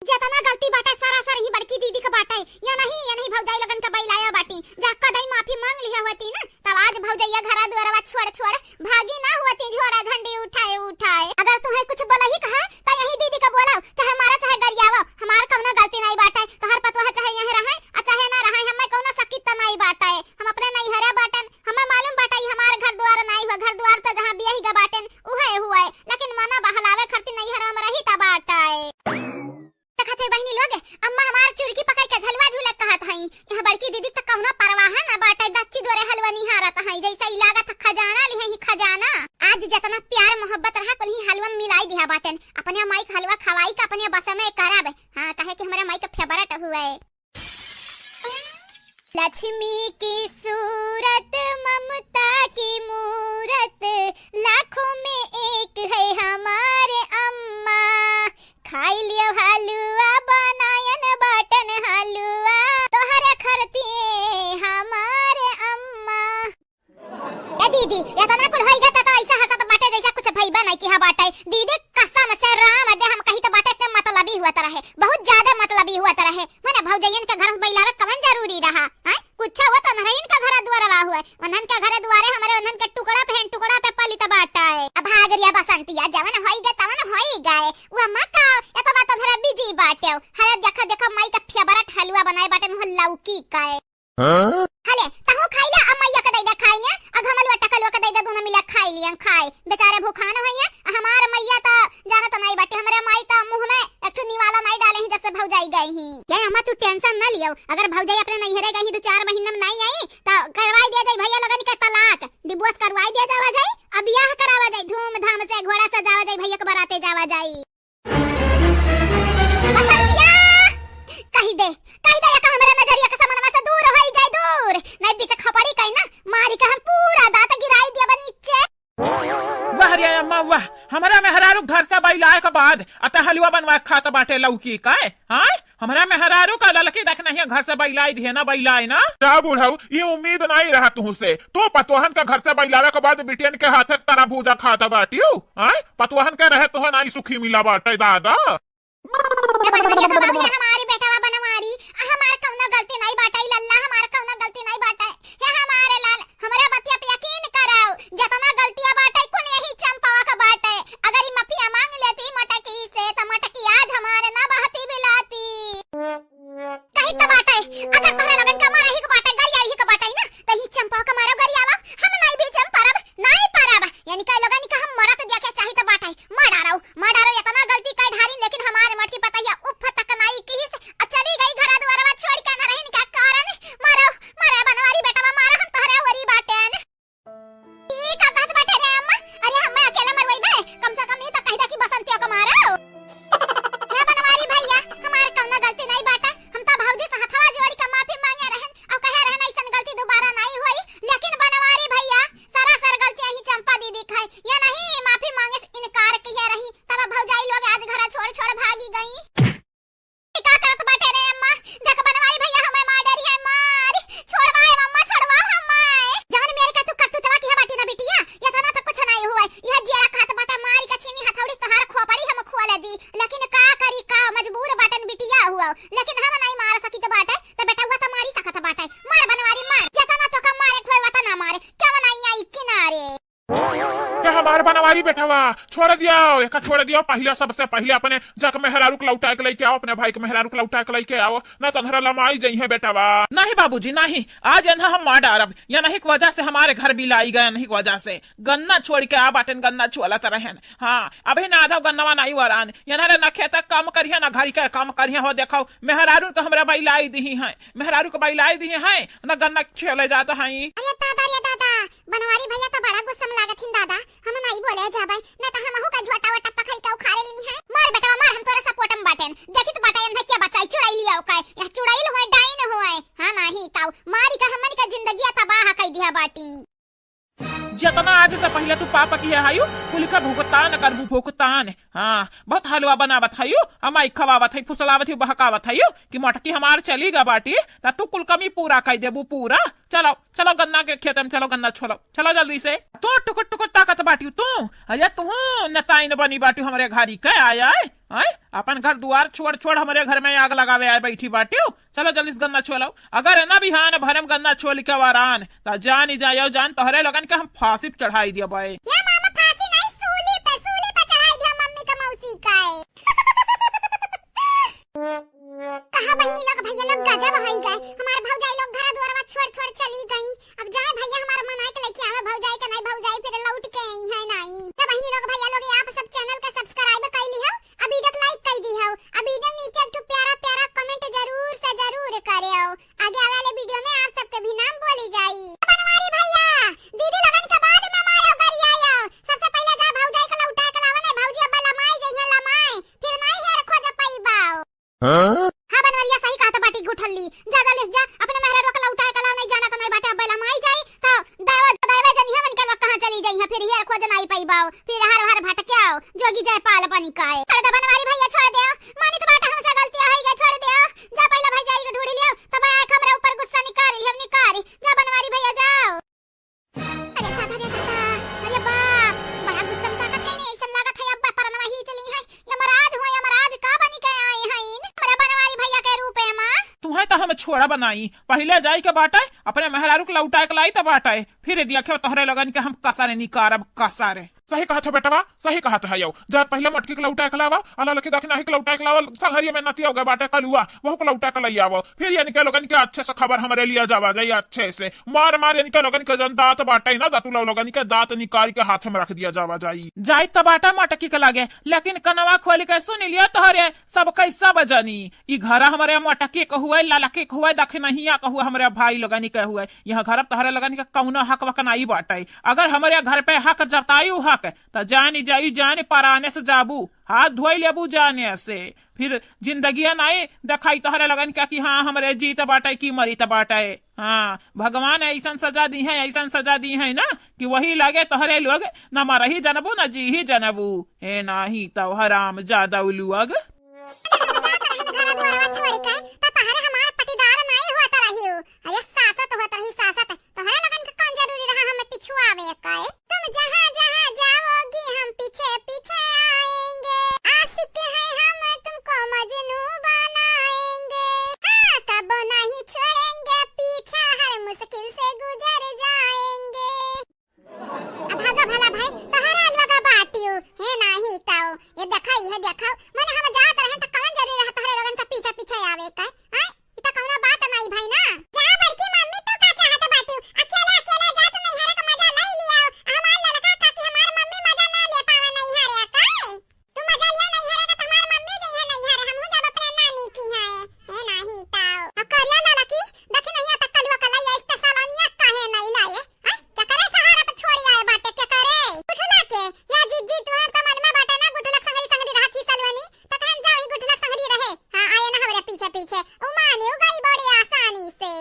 जतना गलती बाटे, सरासर ही बड़की दीदी क बाटे। या नहीं, या नहीं भौजाई लोगन क बइलाया बाटी। जा कदई माफी मांग लिहे होती ना, तब आज भौजइया घरा दुआरवा छोड़, छोड़ भागी ना होती, झोरा झंडी उठाए, उठाए। अगर तुहैं कुछ बोलही क है, त यही दीदी क बोलाओ, चाहे मारा, चाहे गरियावा, हमार कउनो गलती नाई बाटे। तोहर पतोह चाहे यहीं रहैं, आ चाहे ना रहैं, हम्मै कउनो सकित त नाई बाटे। हम अपने नैहरे बाटेन, हम्मै मालूम बाटे, ई हमार घर दुआर नाई हुए, घर दुआर त जहाँ बियाही ग बाटेन, उहे हुए, लेकिन मना बहलावे खातिर नैहर में रही त बाटे। देखत है बहिनी लोग, अम्मा हमार चुरकी पकड़ के झलुआ झूलत कहत हई, यहाँ बड़की दीदी त कउनो परवाह न बाटे, दच्ची दोरे हलवा निहारत हई, जइसे ई लागत ह खजाना लिहे ही खजाना। आज जतना प्यार मोहब्बत रहा, कुल ही हलवा में मिलाई दिहा बाटेन। अपने माई क हलवा खवाई के अपने बस में करब, हाँ, काहे कि हमरे माई क favourite हुए। लक्ष्मी की सूरत, ममता की मूरत, लाखों में एक है हमारे अम्मा। खाई लियो हलुआ, बनायन बाटन हलुआ, तोहरे खरतिए हमारे अम्मा। ए दीदी, एतना कुल होई गए त, त ऐसा हंसत बाटे जैसे कुछ भइबा नहीं किहा बाटे। दीदी कसम से राम दे हम कही त बाटे, इतने मतलबी हुआ त रहे, बहुत ज्यादा मतलबी हुआ त रहे। मने भौजैयन के घर से बइलावे कवन जरूरी रहा? हैं? कुछ हुआ त उन्हन के घर दुआरवा हुए, उन्हन के घर दुआरे हमरे उन्हन के टुकड़ा पे टुकड़ा पे पलित बाटे। अब भाग रिया बसंतिया, जवन होई गए तवन होई गए। वो अम्मा का एतना त धरा busy बाटे। हरे देखा देखा माई का favourite हलुआ बनाए बाटे, वो लौकी का है। हाँ? हले, तहूँ खाई ले, अम्मैया के दे दे खाई ले, आ घमलुआ टकलुआ के दे दे, दोनों मिला खाई लिया, खाए। बेचारे भूखान होइए, आ हमार मइया त जानत नाई बाटे, हमरे माई त मुँह में एक ठो निवाला नाई डाले ही जब से भौजाई गई ही। ये अम्मा तू tension न लियो, अगर भौजाई अपने नैहरे गई ही दो चार महीना में नाई आई, त करवाई दिया जाई भैया लोगन के तलाक, divorce करवाई दिया जावा जाई, अब बियाह करावा जाई, धूमधाम से घोड़ा सजावा जाई, भैया के बराते जावा जाई। बसंतिया, कहि दे, कहि दे, या का हमरे नजरिया के समनवा से दूर होई जाए, दूर। नहीं बीच खपड़ी कहीं ना, मारी के हम पूरा दांत गिराई देब नीचे। वाह रे अम्मा वाह, हमरा मेहरारू घर से बइलाए के बाद अत हलुआ बनवा के खात बाटे लौकी का, हाँ? हमरा मेहरारू का ललकी देख नहीं घर से बइलाई दिहे ना, बइलाई ना। का बुढ़ऊ, ये उम्मीद नाई रहा तुहसे। तू पतोहन के घर से बइलावे के बाद बिटियन के हाथे तरबूजा खात बाटियो, आय? पतोहन के रहे तोहे नाई सुखी मिला बाटे दादा। ए बनवरिया के बाबू, हे हमारी बेटवा बनवारी, आ हमार कउनो गलती नाई बाटे, लल्ला हमार कउनो गलती नाई बाटे। हे हमारे लाल, हमरा बतिया पे यकीन कराओ, जतना गलतिया बाटे कुल यही चंपावा के बाटे। अगर ई मफिया मांग लेती मटकी से, त मटकी आज हमारे ना बहती बिलाती। कही त बाटे, अगर तोहरे लोगन के मारे ही के बाटे, गरियाई ही के बाटे ना, त ही चंपा के मारो गरियावा, हम नाई भी चंपरब, नाई परब। यानी कई लोगन के हम मरत दिया के चाही त बाटे, मार डारो, मार डारो, एतना गलती कई ढारी, लेकिन हमारे मटकी पतैया उफ तक नाई किहिस, आ चली गई घरा दुआरवा छोड़ के अनरहिन का कारण। मारो, मारो बनवारी बेटवा, मारो, हम तोहरे ओरी बाटेन। ई का कहत बाटे रे अम्मा? अरे हम्मे अकेला मरवइबे? कम से कम ई त कहि दे कि बसंतियो के मारो। हे बनवारी भैया, हमार कउनो गलती नाई बाटे। हम त भौजी से हथवा जोड़ के माफी मांगे रहन, अउ कहे रहन अइसन गलती दोबारा नाई होई। लेकिन बनवारी भैया, सरासर गलती यही चंपा दीदी क है। या नहीं, माफी मांगे से इनकार किहे रही, तब भौजाई लोग आज घरा छोड़ छोड़ भागी गई। ई का करत बाटे रे अम्मा? देख बनवारी भैया हमें मार डरी है, मार। छोड़वा ए अम्मा, छोड़वा हमें। जवन मेरे का तू करतूतवा किहे बाटी ना बिटिया, एतना त कुछ नाई हुआ। यह जियरा कहत बाटे मारी का छीनी हथौड़ी तोहार खोपड़ी हम खोल दी। लेकिन का करी का, मजबूर बाटन बिटिया हुआ। लेकिन हम नाई मार सकित बाटे, त बेटवा त मारी सकत बाटे। मार बनवारी मार, जतना तोका मारे खोए वतना मार। क्यों नाई आई किनारे? ए हमार बनवारी बेटवा, छोड़ दियाओ, एका छोड़ दियाओ। पहिले, सबसे पहिले अपने जाके मेहरारू के लौटाए के लइके आओ, अपने भाई के मेहरारू के लौटाए के लइके आओ, ना त तोहरा लमाई जइहे बेटवा। नहीं बाबूजी, नहीं, आज एन्हा हम मार डारब। एन्ही के वजह से हमारे घर बिलाई गए, एन्ही के वजह से। गन्ना छोड़ के आ बाटेन, गन्ना छोलत रहेन। हाँ, अभी ना आधा गन्नवा नाई वरान। एन्हरे ना खेत काम करिहे, ना घर के काम करिहे। हो देखो, मेहरारू के हमरा बइलाई दिही हैं, मेहरारू के बइलाई दिही हैं, ना गन्ना छोले जात हैं। अरे दादा रे दादा, बनवारी भैया त बड़ा गुस्सा में लागत हिन दादा, हम नाई बोले जाबे, न त हमहू का झोटा वोटा पकड़ के उखाड़े ली हैं। मार बेटवा मार, हम तोरे support में बाटेन, देखित बाटे एन्हे क्या बचाई, चुड़ैल लिया ओकाए, यह चुड़ैल होए, डाइन होए, हाँ नाही ताऊ, मारी का हमन का जिंदगी तबाह कई दिया बाटी। जेतना आज से पहिले तू पाप किहे हयू, कुल का भुगतान करबू, भुगतान। हाँ, बहुत हलवा बनावत हयू, हमाई खवावत हई, फुसलावत हई, बहकावत हयू कि मोटकी हमार चली गा बाटी, त तू कुल कमी पूरा कइ देबू, पूरा। चलो, चलो गन्ना के खेत में, चलो गन्ना छोलो, चलो जल्दी से। तू टुकुर टुकुर ताकत बाटी तू, अरे तू नताइन बनी बाटी हमरे घरी के आय, आय, आय? अपन घर दुआर छोड़ छोड़ हमरे घर में आग लगावे आय बैठी बाटी। चलो जल्दी से गन्ना छोलो। अगर ना बिहान भरम गन्ना छोल के वरान, त जानी जायो जान तोहरे लोगन के हम फांसी पे चढ़ाई दिया बाय। या मामा फांसी नहीं, सूली पे, सूली पे चढ़ाई दिया मम्मी का मौसी का है। कहा बहिनी लोग, भैया लोग गजब होई गए। हमार भौजाई लोग घर दुआरवा छोड़ छोड़ चली गई। अब जाए भैया हमार मनाई के लेके आवे भौजाई के, नहीं भौजाई फिर लौट के आई है नहीं। तो बहिनी लोग, भैया लोग, आप सब channel के subscribe कर ली हो, अब video के like कर दी हो, अब video नीचे एक ठो प्यारा प्यारा comment जरूर से जरूर करे हो। आगे आवे वाले video में आप सबके भी नाम बोली जाई। बनवारी भैया, दीदी लोगन के बाद में मारो गरियायो। सबसे पहले जा भौजाई के लौटा के लावा, नहीं भौजी अब लमाई जइहे लमाई, फिर नहीं हेर खोज पइबाओ। हाँ? हाँ बनवरिया, सही कहत बाटी गुठल्ली। जा जल्दी से जा, अपने मेहररुआ के लौटाए के लाओ, नहीं जाना तो नहीं बाटे, अब लमाई जाई तो दावा दावा जनी हमन के लोग कहाँ चली जाई है, फिर हेर खोज नहीं पइबाओ, फिर हर हर भटक्याओ, जोगी जयपाल बनी काए। अरे तो बनवारी भैया छोड़ दे, मानी तो बाटे हमसे गलती होई गई, छोड़ दे। जा पहले भौजाई के ढूंढ लियो, तब आए हमरे ऊपर गुस्सा निकारी, हम निकारी। जा बनवारी भैया जाओ। अरे दादा रे दादा, अरे बाप, बड़ा गुस्सा में ताकत है ने, ऐसन लागत है अब परनवा ही चली है। यमराज हो यमराज, का बनी के आए हैं इन हमरा बनवारी भैया के रूपे मा? तुहे तो हम छोड़ा बनाई, पहले जाई के बाटे, अपने मेहरारू के लौटाए के लाई त बाटे, फिर देखियो तोहरे लोगन के हम कसर निकारब, कसर। सही कहत हो बेटवा, सही कहत है यो। जा पहले मोटकी के लौटाए के लावा, अला लखी दखिनाही के लौटाए के लावा, संघरिया में नतिया हो गए बाटे कलुआ, वहू के लौटाए के लई आवो। फिर इनके लोगन के अच्छे से खबर हमरे लिया जावा जाई, अच्छे से। मार मार इनके लोगन के जन दांत बाटे ना, दतुला लोगन के दांत निकाल के हाथ में रख दिया जावा जाई। जाई त बाटे मोटकी के लगे, लेकिन कनवा खोल के सुन लिया तोहरे सब कैसा बजनी। ई घर हमरे मोटकी के हुए, ललकी के हुए, दखिनहिया के हुए, हमरे भाई लोगनी के हुए। यह घर अब तोहरे लोगनी के कौनो हक वक नाई बाटे। अगर हमरे घर पे हक जतायू हक, त जानी जाई, जान पराने से जाबू, हाथ धोई लेबू जाने से। फिर जिंदगिया नाई देखाई तोहरे लोगन के कि हाँ, हमरे जीत बाटे कि मरीत बाटे। हाँ, भगवान ऐसन सजा दी है, ऐसन सजा दी है ना कि वही लगे तोहरे लोग न मरही जनबू, न जीही जनबू। ए नाही तो हराम जादा लोग। अगर हम जात रहन घर दुआरवा छोड़ के, त तहरे हमार पटीदार नाई होत रहियो। अरे सासत होत रही, सासत। तोहरे लोगन के कौन जरूरी रहा हमें पिछुआवे का? तुम जहाँ जहाँ जाओगी हम पीछे पीछे आएंगे। आशिक है हम तुमको मजनू बनाएंगे। हाँ, कबो नहीं छोड़ेंगे पीछा, हर मुश्किल से गुजर जाएंगे। अब भागा भला भाई, तोहरा लोग बाटियो, हे नाही ताओ। ये देखा, ये देखा, मने हम जात रहे त कौन जरूरी रहा तोहरे लोगन के पीछे पीछे आवे का? हाँ? ई त कौनो बात नाई भई ना। जा बड़की मम्मी, तू का चाहत बाटू? अकेले अकेले जा, तू नैहरे क मजा लई लियाओ। हमार ललका काकी, हमार मम्मी मजा ना ले पावे नैहरे क। तू मजा लियो नैहरे क, त हमार मम्मी जइहे नैहरे, हमहू जाब अपने नानी किहाँ। ए नाही ताओ। अब करिया ललकी, देखी नहीं आता कलुआ कलैया, इस त सालनिया काहे नाई लाए? हैं? केकरे सहारा पे छोड़ी आए बाटे, केकरे? गुठुला के? या जिज्जी, तू हम त मन में बाटे ना, गुठुला संगरी संगरी रहत ही सलवनी। त कहन जाओ, ही गुठुला संगरी रहे। हाँ, आए ना हमरे पीछे पीछे। उ माने उ गई बड़ी आसानी से।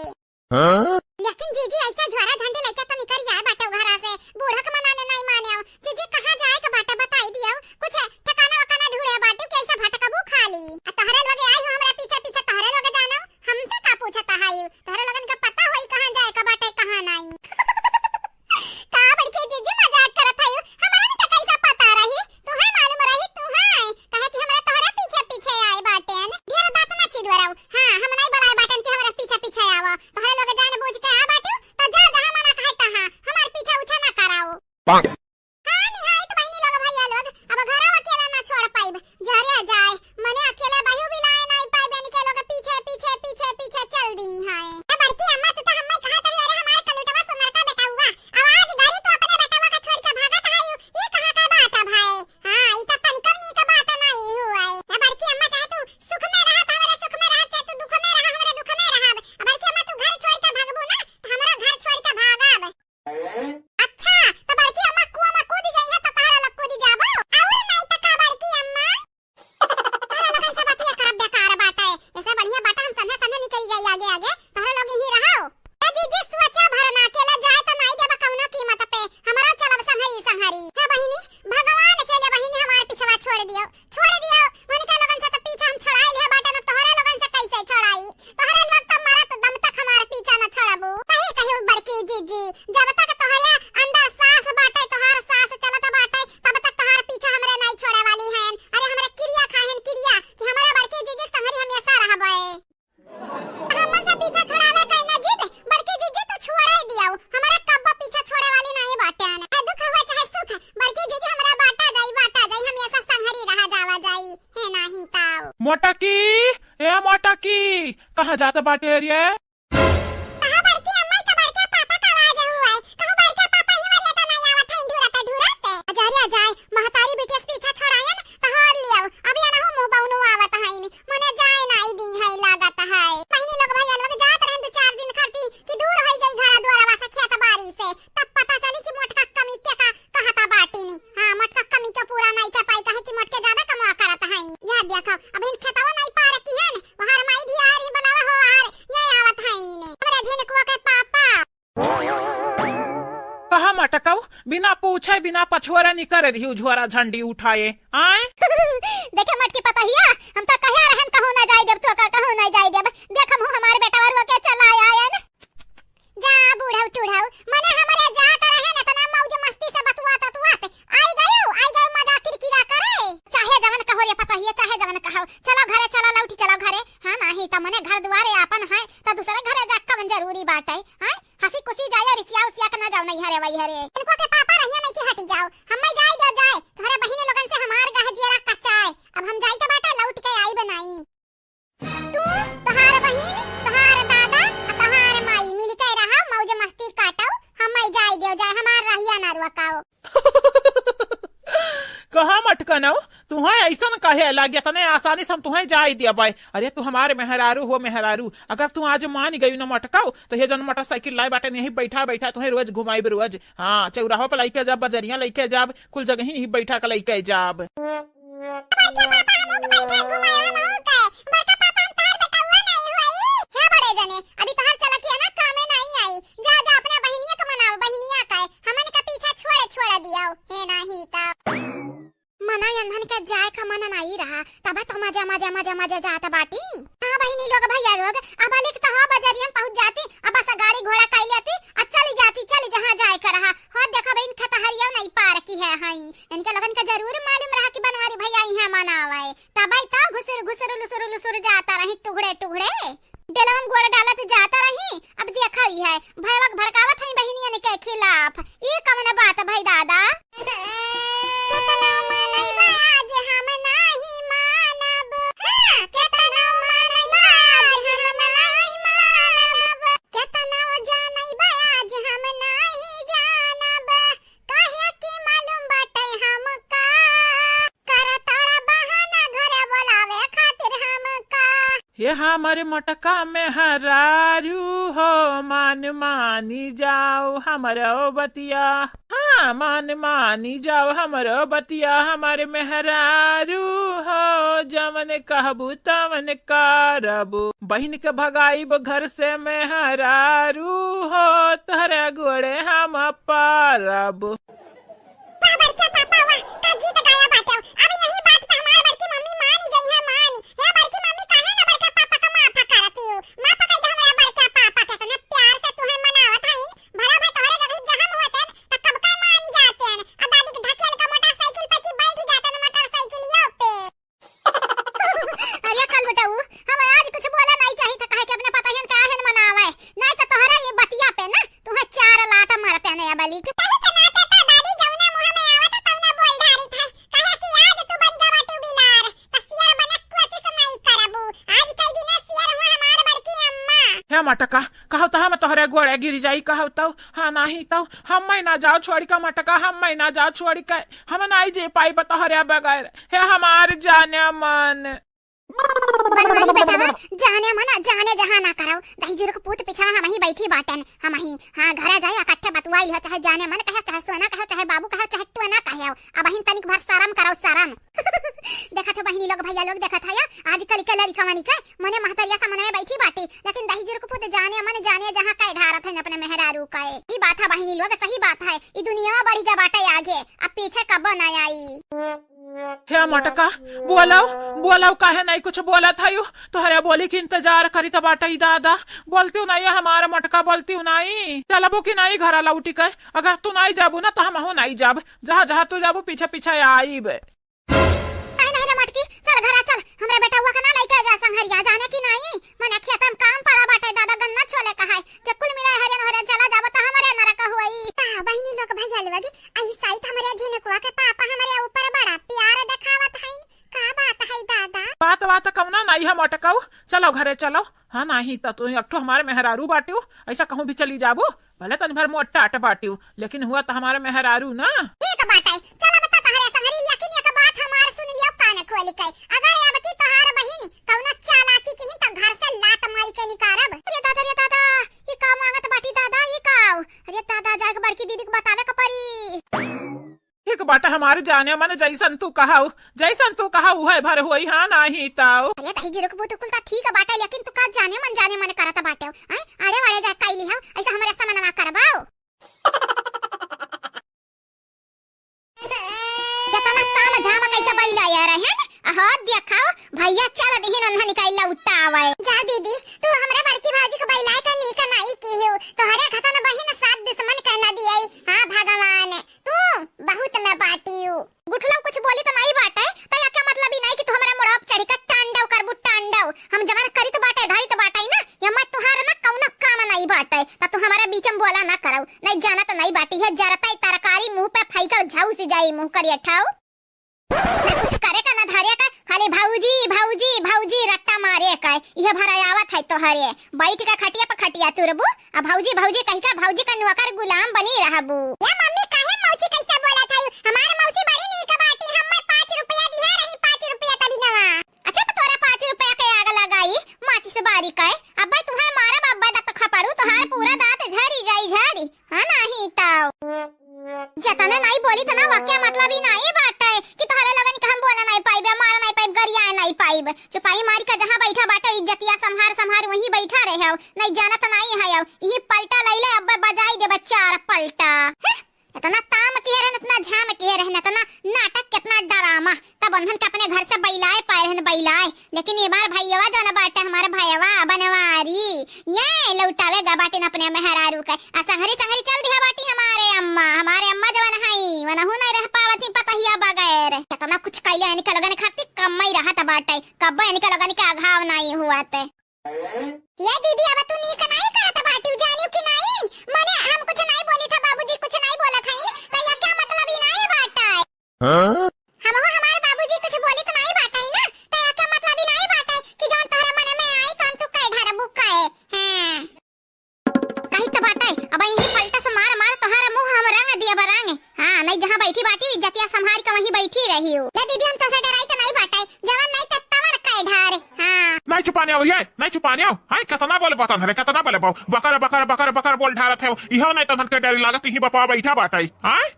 हाँ? लेकिन जीजी, ऐसा झोरा झंडी लेके तो निकल आए बाटे घरा से। बूढ़ा के मनाने नहीं माने हो। जीजी, कहाँ जाए के बाटे, बताई दियो। कुछ ठिकाना वकाना ढूंढे बाटू, कैसे भटकबू खाली? आ तोहरे लोगे आई हो हमरा पीछे पीछे, तोहरे लोगे जानो। हमसे का पूछता है यू? तोहरे लोगन के पता होई कहाँ जाए के बाटे, कहाँ नहीं। का बड़की जीजी मजाक करत हयू? हमरा के कैसे पता रही? तुहे मालूम रही, तुहे। काहे कि हमरा तोहरे पीछे पीछे आए बाटेन। ढेर बात ना छिदवराऊ। हाँ, हम नहीं बोलाए बाटेन कि हमरा पीछे पीछे आवा। तोहरे लोग जान बूझ के आ बाटू, त जा जहाँ मना कहे तहाँ। हमार पीछे उछे ना कराओ। हाँ, निहायत बहिनी लोग, भैया लोग, अब घरवा अकेला ना छोड़ पाइब। जहरे जाए, मने अकेले बहू बिलाए नाई पाइब, इनके लोग पीछे, पीछे, पीछे, पीछे चल दी हैं। ए बड़की अम्मा, तू तो हम्मे कहा तही, अरे हमार कलुटवा सुनर का बेटउआ, आवाज दारी तू अपने बेटउआ का छोड़ के भागत हयू, ई कहाँ का बात है भाई? हाँ, ई तो तनिको नीक बात नाई हुआ है। ए बड़की अम्मा, चाहे तू सुख में रहा तो हमरे सुख में रहा, चाहे तू दुख में रहा हमरे दुख में रहा। ए बड़की अम्मा, तू घर छोड़ के भागबू ना, तो हमरो घर छोड़ के भागब। अच्छा, त बड़की अम्मा कुआ मोटकी, ए मोटकी, कहाँ जात बाटे रे? कहाँ बड़की अम्मा, ई तो बड़का पापा का आवाज हुआ है। कहूँ बड़का पापा ही वरिया तो नहीं आवत है, ढूरत ढूरत। अजहरिया जाए, महतारी बिटिया से पीछा छोड़ायन, तो हार लियाओ। अभी अनहु मुँह बउनो आवत है, मने जाए नाई दी है, लागत है। बहिनी लोग, भैया लोग जात रहन दो चार दिन खरती कि दूर होई जाई घर दुआरवा से, खेत बारी से, तब पता चली कि मोटका कमी के का कहता बाटी नी। हाँ, मोटका कमी के पूरा नाई के पाई, काहे कि मोटके ज्यादा कमवा करत है। यह देखो, अभी खेतवा नाई पार की है न, वहार माई धियारी बुलावा हो, आर ये आवत है ने। हमरे झिनकुआ के पापा। कहा मटकऊ, बिना पूछे, बिना पछोरे निकर रही झोरा झंडी उठाए, आए? देखे मटकी पतहिया, हम तो कहे रहन कहूँ ना जाए देब, तो का कहूँ ना जाए देब। देख हमहू हमारे बेटा वरुआ के चला आए न। जा बूढ़ऊ टूढ़ऊ, मने हमरे जात रहे न, इतना मौज मस्ती से बतुआत बतुआत आई गयो, आई गयो मजाक किरकिरा करे। चाहे जवन कहो रे पतहिया, चाहे जवन कहो, चलो घरे, चलो लौटी चलो घरे। हाँ, नाही त मने घर दुआरे आपन है, त दूसरे घरे जा कवन जरूरी बाटे, हैं? हंसी खुशी जाया, रिसिया उसिया के ना जाओ, नहीं हरे वही हरे। इनको के पापा रहिया नहीं कि हटी जाओ, हम मैं जाए दो जाए, तोहरे बहिनी लोगन से हमार गह जियरा कच्चा है, अब हम जाई त बाटे लौट के आई बनाई। तू, तोहार बहिन, तोहार दादा, आ तोहार माई मिलके रहा, मौज मस्ती काटो, हम मैं जाए दो जाए, हमार रहिया ना रुकाओ। कहा मटकनऊ, तुहें ऐसन कहे लागे, इतने आसानी से हम तुहें जाए दिया बाय। अरे तू हमारे मेहरारू हो मेहरारू, अगर तू आज मान गई ना मटकाओ, तो ये जन मोटरसाइकिल लाए बाटे यहीं बैठा बैठा तुहें रोज घुमाइब रोज। हाँ, चौराहा पर लइके जाब, बजरिया लइके जाब, कुल जगह ही बैठा के लइके जाब। बड़का पापा, हमहू के बैठा घुमाया, हमहू के। बड़का पापा, हम तोहार बेटउआ नहीं होई। हे बड़े जने, अभी तोहार चलकिया ना कामे नहीं आई। जा, जा, अपने बहिनिया के मनाओ, बहिनिया का है। हमन का पीछा छोड़, छोड़ दियाओ। हे नाही त। मना यन्हन के जाए का मन नहीं रहा, तब तो मजा, मजा, मजा, मजा जात बाटी। हाँ बहिनी लोग, भैया लोग, अब अलिक तो हो बजरिया में पहुँच जाती, अब बस गाड़ी घोड़ा कर लेती, आ चली जाती, चली जहाँ जाए का रहा। हो देखो बहिन, खतहरिया नहीं पार की है, हाँ। इनका लोगन का जरूर मालूम रहा कि बनवारी भैया यहाँ मनावे, तबई तो घुसुर घुसुर लुसुर लुसुर जाता रही टुकड़े टुकड़े। डेलवा में गोड़ डालत जाता रही, अब देखा ही है, भैया के भड़कावत है बहिनियन के खिलाफ। ई कवन बात भई दादा? केतना मनई बा आज हम नाही मानब। हाँ, केतना मनई बा आज हम नाही मानब। केतना जनई बा आज हम नाही जानब। काहे कि मालूम बाटे हमका, करताड़ा बहाना घरे बोलावे खातिर हमका। हे हमर मोटका मेहरारू हो, मान मानी जाओ हमरो बतिया। हाँ, मान मानी जाओ हमरो बतिया, हमर मेहरारू हो, जवन कहबू तवन करबू। बहिन के भगाइब घर से मेहरारू हो, तोहरे गोड़े हम पारब। वाह बड़का पापा वाह, का गीत गाया बाटे। अब यही बात पे हमार बड़की मम्मी मानी जई है, मानी। हे बड़की मम्मी, काहे ना बड़का पापा का माफ करती हो? माफ कर दो हमारा बड़का पापा के, इतने प्यार से तुहे मनावत हईन। भला भाई तोहरे जगह जहम होते त कब का मानी जाते हैं। आ दादी के ढकेल का मोटरसाइकिल पे की बैठ जाते हैं मोटरसाइकिलियों पे। अरे कल बेटा, ऊ हम आज कुछ बोला नहीं चाहिए था, काहे कि अपने पतोहियन का आहन मनावे, नहीं तो तोहरे ये बतिया पे ना तुहे चार लात मारते हैं या बलिक। कहे के नाते तो दादी जौना मुँह में आवत तौना बोल डारी था, काहे कि आज तू बन गवा तू बिलार, तो सियार बने कोशिश नहीं करबू। आज कई दिन सियार हुआ हमार बड़की अम्मा। हे मटका, कहो तो हम तोहरे गोड़े गिर जाई, कहो तो, हाँ नहीं तो हम मैं ना जाओ छोड़ के मटका, हम मैं ना जाओ छोड़ के। हम नाई जी पाइब तोहरे बगैर, हे हमार जाने मन। बनवारी बेटवा, जाने मन, जाने जहाँ ना करौ, दहिजुर के पूत पिछवा हमही बैठी बाटेन, हमही। हाँ, घरे जाए, इकट्ठे बतुआई हो, चाहे जाने मन कहे, चाहे सोना कहे, चाहे बाबू कहे, चाहे टोना कहे। अबहिन तनिक भर शरम करौ, शरम। देखत हो बहिनी लोग, भैया लोग, देखत है या, आजकल के लड़िकवनी के मने महतरिया समन में बैठी बाटी, लेकिन दहिजुर के पूत जाने मन, जाने जहाँ कह ढारत है अपने मेहरारू का। ई बात है बहिनी लोग, सही बात है, ई दुनिया बढ़ी गया बाटे आगे, अब पीछे कब्बो ना आई। हे मटका, बोलौ, बोलौ, काहे नहीं कुछ बोलत हयू? तोहरे बोली के इंतजार करित बाटई दादा। बोलतिउ नहीं हमार मटका, बोलतिउ नहीं। चलबू कि नहीं घरा लौटी के? अगर तू नहीं जाबू ना तो हमहू नहीं जाब। जहाँ जहाँ तू जाबू पीछे पीछे आईब। नहीं, नहीं रे मटकी, चल घरा चल। हमरे बेटउआ के ना लइके जा संघरिया, जाने कि नहीं? मने खेत में काम पड़ा बाटे दादा, गन्ना छोले का है। जे कुल मिला हरियन हरियन चला जाबो तो हमरे नरक होई। का बहिनी लोग भैया लोग, आई साइत हमरे झिनकुआ के पापा हमरे ऊपर बड़ा प्यार देखावत हईन। का बात है दादा? बात, बात आई हम अटकाऊ, चलो घरे चलो। हाँ, नाही त तू एक ठो हमारे मेहरारू बाटिउ, ऐसा कहूँ भी चली जाबू, भले तनी भर मोट टाट बाटिउ, लेकिन हुआ त हमारे मेहरारू ना। ठीक बाटे, चला बता तहरे संगरी, लेकिन एक बात हमार सुन लियो कान खोल के, अगर अब की तोहार बहिन कौनो चालाकी किही त घर से लात मारी के निकारब। अरे दादा, रे दादा, ई का मांगत बाटी दादा, ई का? अरे दादा, जाके बड़की दीदी के बतावे के पड़ी। ठीक बाटे हमारे जाने मन, जैसन तू कहउ, जैसन तू कहउ उहे भर होई, हाँ नाही तउ। अरे दही जी रुकबू तो कुल त ठीक बाटे, लेकिन तू का जाने मन, जाने मन करत बाटे, हैं? आड़े वाड़े जा कैली हो, ऐसा हमरे समनवा करबाओ। जतना ताम झाम कैसे बैला यार है ना? अहो देखो, भैया चल दिहिन उन्हें निकाल लौटावे। जा दीदी, तू हमरा बड़की भाजी के बैलाए के नीक नाई की हो, तोहरे खतन बहिन सात दुश्मन के न दिए। हाँ भगवान, तू बहुत न बाटियो। गुठलम कुछ बोली त नाई बाटे, त एके मतलब ई नाई कि तू हमरा मुड़वा पे चढ़ी के तांडव करबू, तांडव। हम जवन करित बाटे, धरित बाटे ना, ये मैं तुहार ना कौनो काम नाई बाटे, त तू हमारे बीच में बोला ना करौ। नाई जानत नाई बाटी है, जरता तरकारी मुंह पे फेंकल झौस जाई मुंह करिया ठाऊ। ना कुछ करे का ना धरे का, खाली भौजी, भौजी, भौजी रट्टा मारे का। इहे भरा आवत है तोहरे। बैठ के खटिया पे खटिया तुरबू, आ भौजी, भौजी कहि के भौजी का नौकर गुलाम बनी रहबू। या मम्मी, काहे मौसी कैसे बोलत हयू? हमार मौसी बड़ी नीक बाटी, हम्मे पाँच रुपया दिहे रही, पाँच रुपया तभी नवा। अच्छा, तो तोरा पाँच रुपया के आग लगाई, माचिस बारी के। अब्बे तुहे मारब, अब्बे दत खपड़ू, तोहार पूरा दांत झरी जाई, झरी। हाँ, नाही तौ। जतने नाई बोली तना वाक्य मतलब ई नाई बाटे कि तोहरे लोगन के हम बोला नाई पाइब, मारा नाई पाइब, गरिया नाई पाइब। चुपाई मारी का जहाँ बैठा बाटे, इज्जतिया संभार संभार वहीं बैठा रहे हो, नाई जानत नाई है हो। इही पलटा लैले, अब्बे बजाई देबे चार पलटा। हं? इतना ताम किहे रहन, इतना झाम किहे रहन, इतना नाटक, कितना ड्रामा। तब उन्हन के अपने घर से बैलाए पाए रहन, बैलाए। लेकिन ये बार भैयावा जौन बाटे हमारे भैयावा बनवारी, ये लौटावे गा बाटिन अपने मेहरारू के। आ संघरी संघरी चल दिहा बाटी हमारे अम्मा, हमारे अम्मा जवन हई, वनहु नहीं रह पावत ही पतहिया बगैर। कितना कुछ कैले इनके लोगन खातिर कम ही रहत बाटे, कब्बो इनके लोगन के अघाव नहीं हुआ ते। ये दीदी, अब तू नीक नाई करत बाटिउ, जानिउ कि नाई? मने हम कुछ नाई बोली था, बाबूजी कुछ नाई बोलत हईन, त ये क्या मतलब ई नाई बाटे? हाँ? हमहू हमार बाबूजी कुछ बोली त नाई बाटे ना, त ये क्या मतलब ई नाई बाटे कि जौन तोहरा मन में आई तौन तू कह ढारबू कहे। हाँ। कही त बाटे, अब यही पलटा से मार मार तोहरा मुंह हम रंग दिया बरंग। हाँ, नहीं जहाँ बैठी बाटी इज्जतिया संभार के वहीं बैठी रही हो। ले दीदी, हम तोसे डराई त नाई बाटे, जवन नाई त तवन कह ढारे। हाँ। नहीं छुपाने आओ ये, नहीं छुपाने आओ। हाय, कितना बोले बतन रे, कितना बोले बाऊ। बकर, बकर, बकर, बकर बोल ढारत है। इहो नहीं तनन के डर लागत, ही बपा बैठा बाटे। हाय?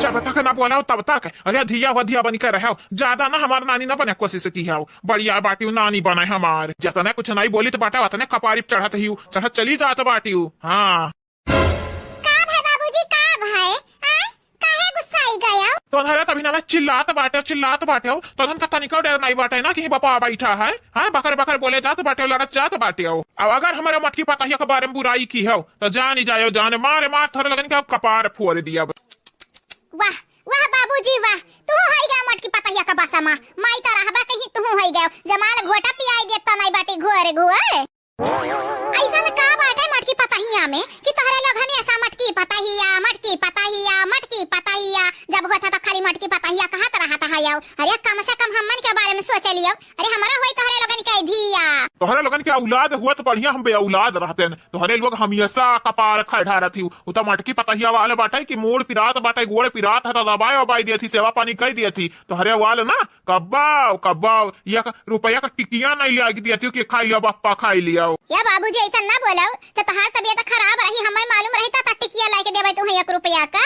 जब तक ना बोलाओ तब तक। अरे धिया हो, धिया बनी के रहो। ज्यादा ना हमार नानी ना बने कोशिश की हो। बढ़िया बाटिउ नानी बने हमार। जतने कुछ नहीं बोली त बाटे, उतने कपारी पे चढ़त ही, चढ़त चली जात बाटिउ। हाँ। का भय बाबूजी, का भय? आय? काहे गुस्साई गयो? तोहरे तभी ना चिल्लात बाटे, चिल्लात बाटे हो। तोहन का तनिको डर नहीं बाटे ना कि बपा बैठा है। हाँ, बकर बकर बोले जात बाटे हो, लड़त जात बाटे हो। अब अगर हमारे मटकी पतहिया के बारे में बुराई की हो, तो जानी जायो, जाने मारे मार थोड़े लगन के अब कपार फोड़ दिया। वाह, वाह बाबूजी वाह, तू होई गया मटकी पतहिया का बसमा। माई तो रहबा कहीं, तू होई गयो। जमाल घोटा पियाई देता नहीं बाटे घोर घोर। ऐसन का बाटे मटकी पतहिया में कि तोहरे लोग हमेशा मटकी पतहिया, मटकी पतहिया, मटकी पतहिया? जब होता तो खाली मटकी पतहिया कहत रहत है। अरे कम से कम हमन के बारे में सोच लियो। अरे हमरा होई तोहरे लोगन के धिया। तोहरे लोगन के औलाद हुआ तो बढ़िया, हम बेऔलाद रहते हैं। तोहरे लोग हमेशा कपार खाए ढारत ही। उ तो मटकी पतहिया वाले बाटे कि मूड़ पिरात बाटे, गोड़ पिरात है तो दबाए उबाई दियत ही, सेवा पानी कर दियत ही। तोहरे वाले ना कब्बाओ, कब्बाओ, एक रुपया का टिकिया नहीं ले आके दिया, कि खाई लिया बप्पा, खाई लिया। या बाबूजी, ऐसा ना बोलाओ, तो तोहार तबीयत खराब रही, हमें मालूम रही, तो टिकिया लाके देबे तुम्हें एक रुपया का।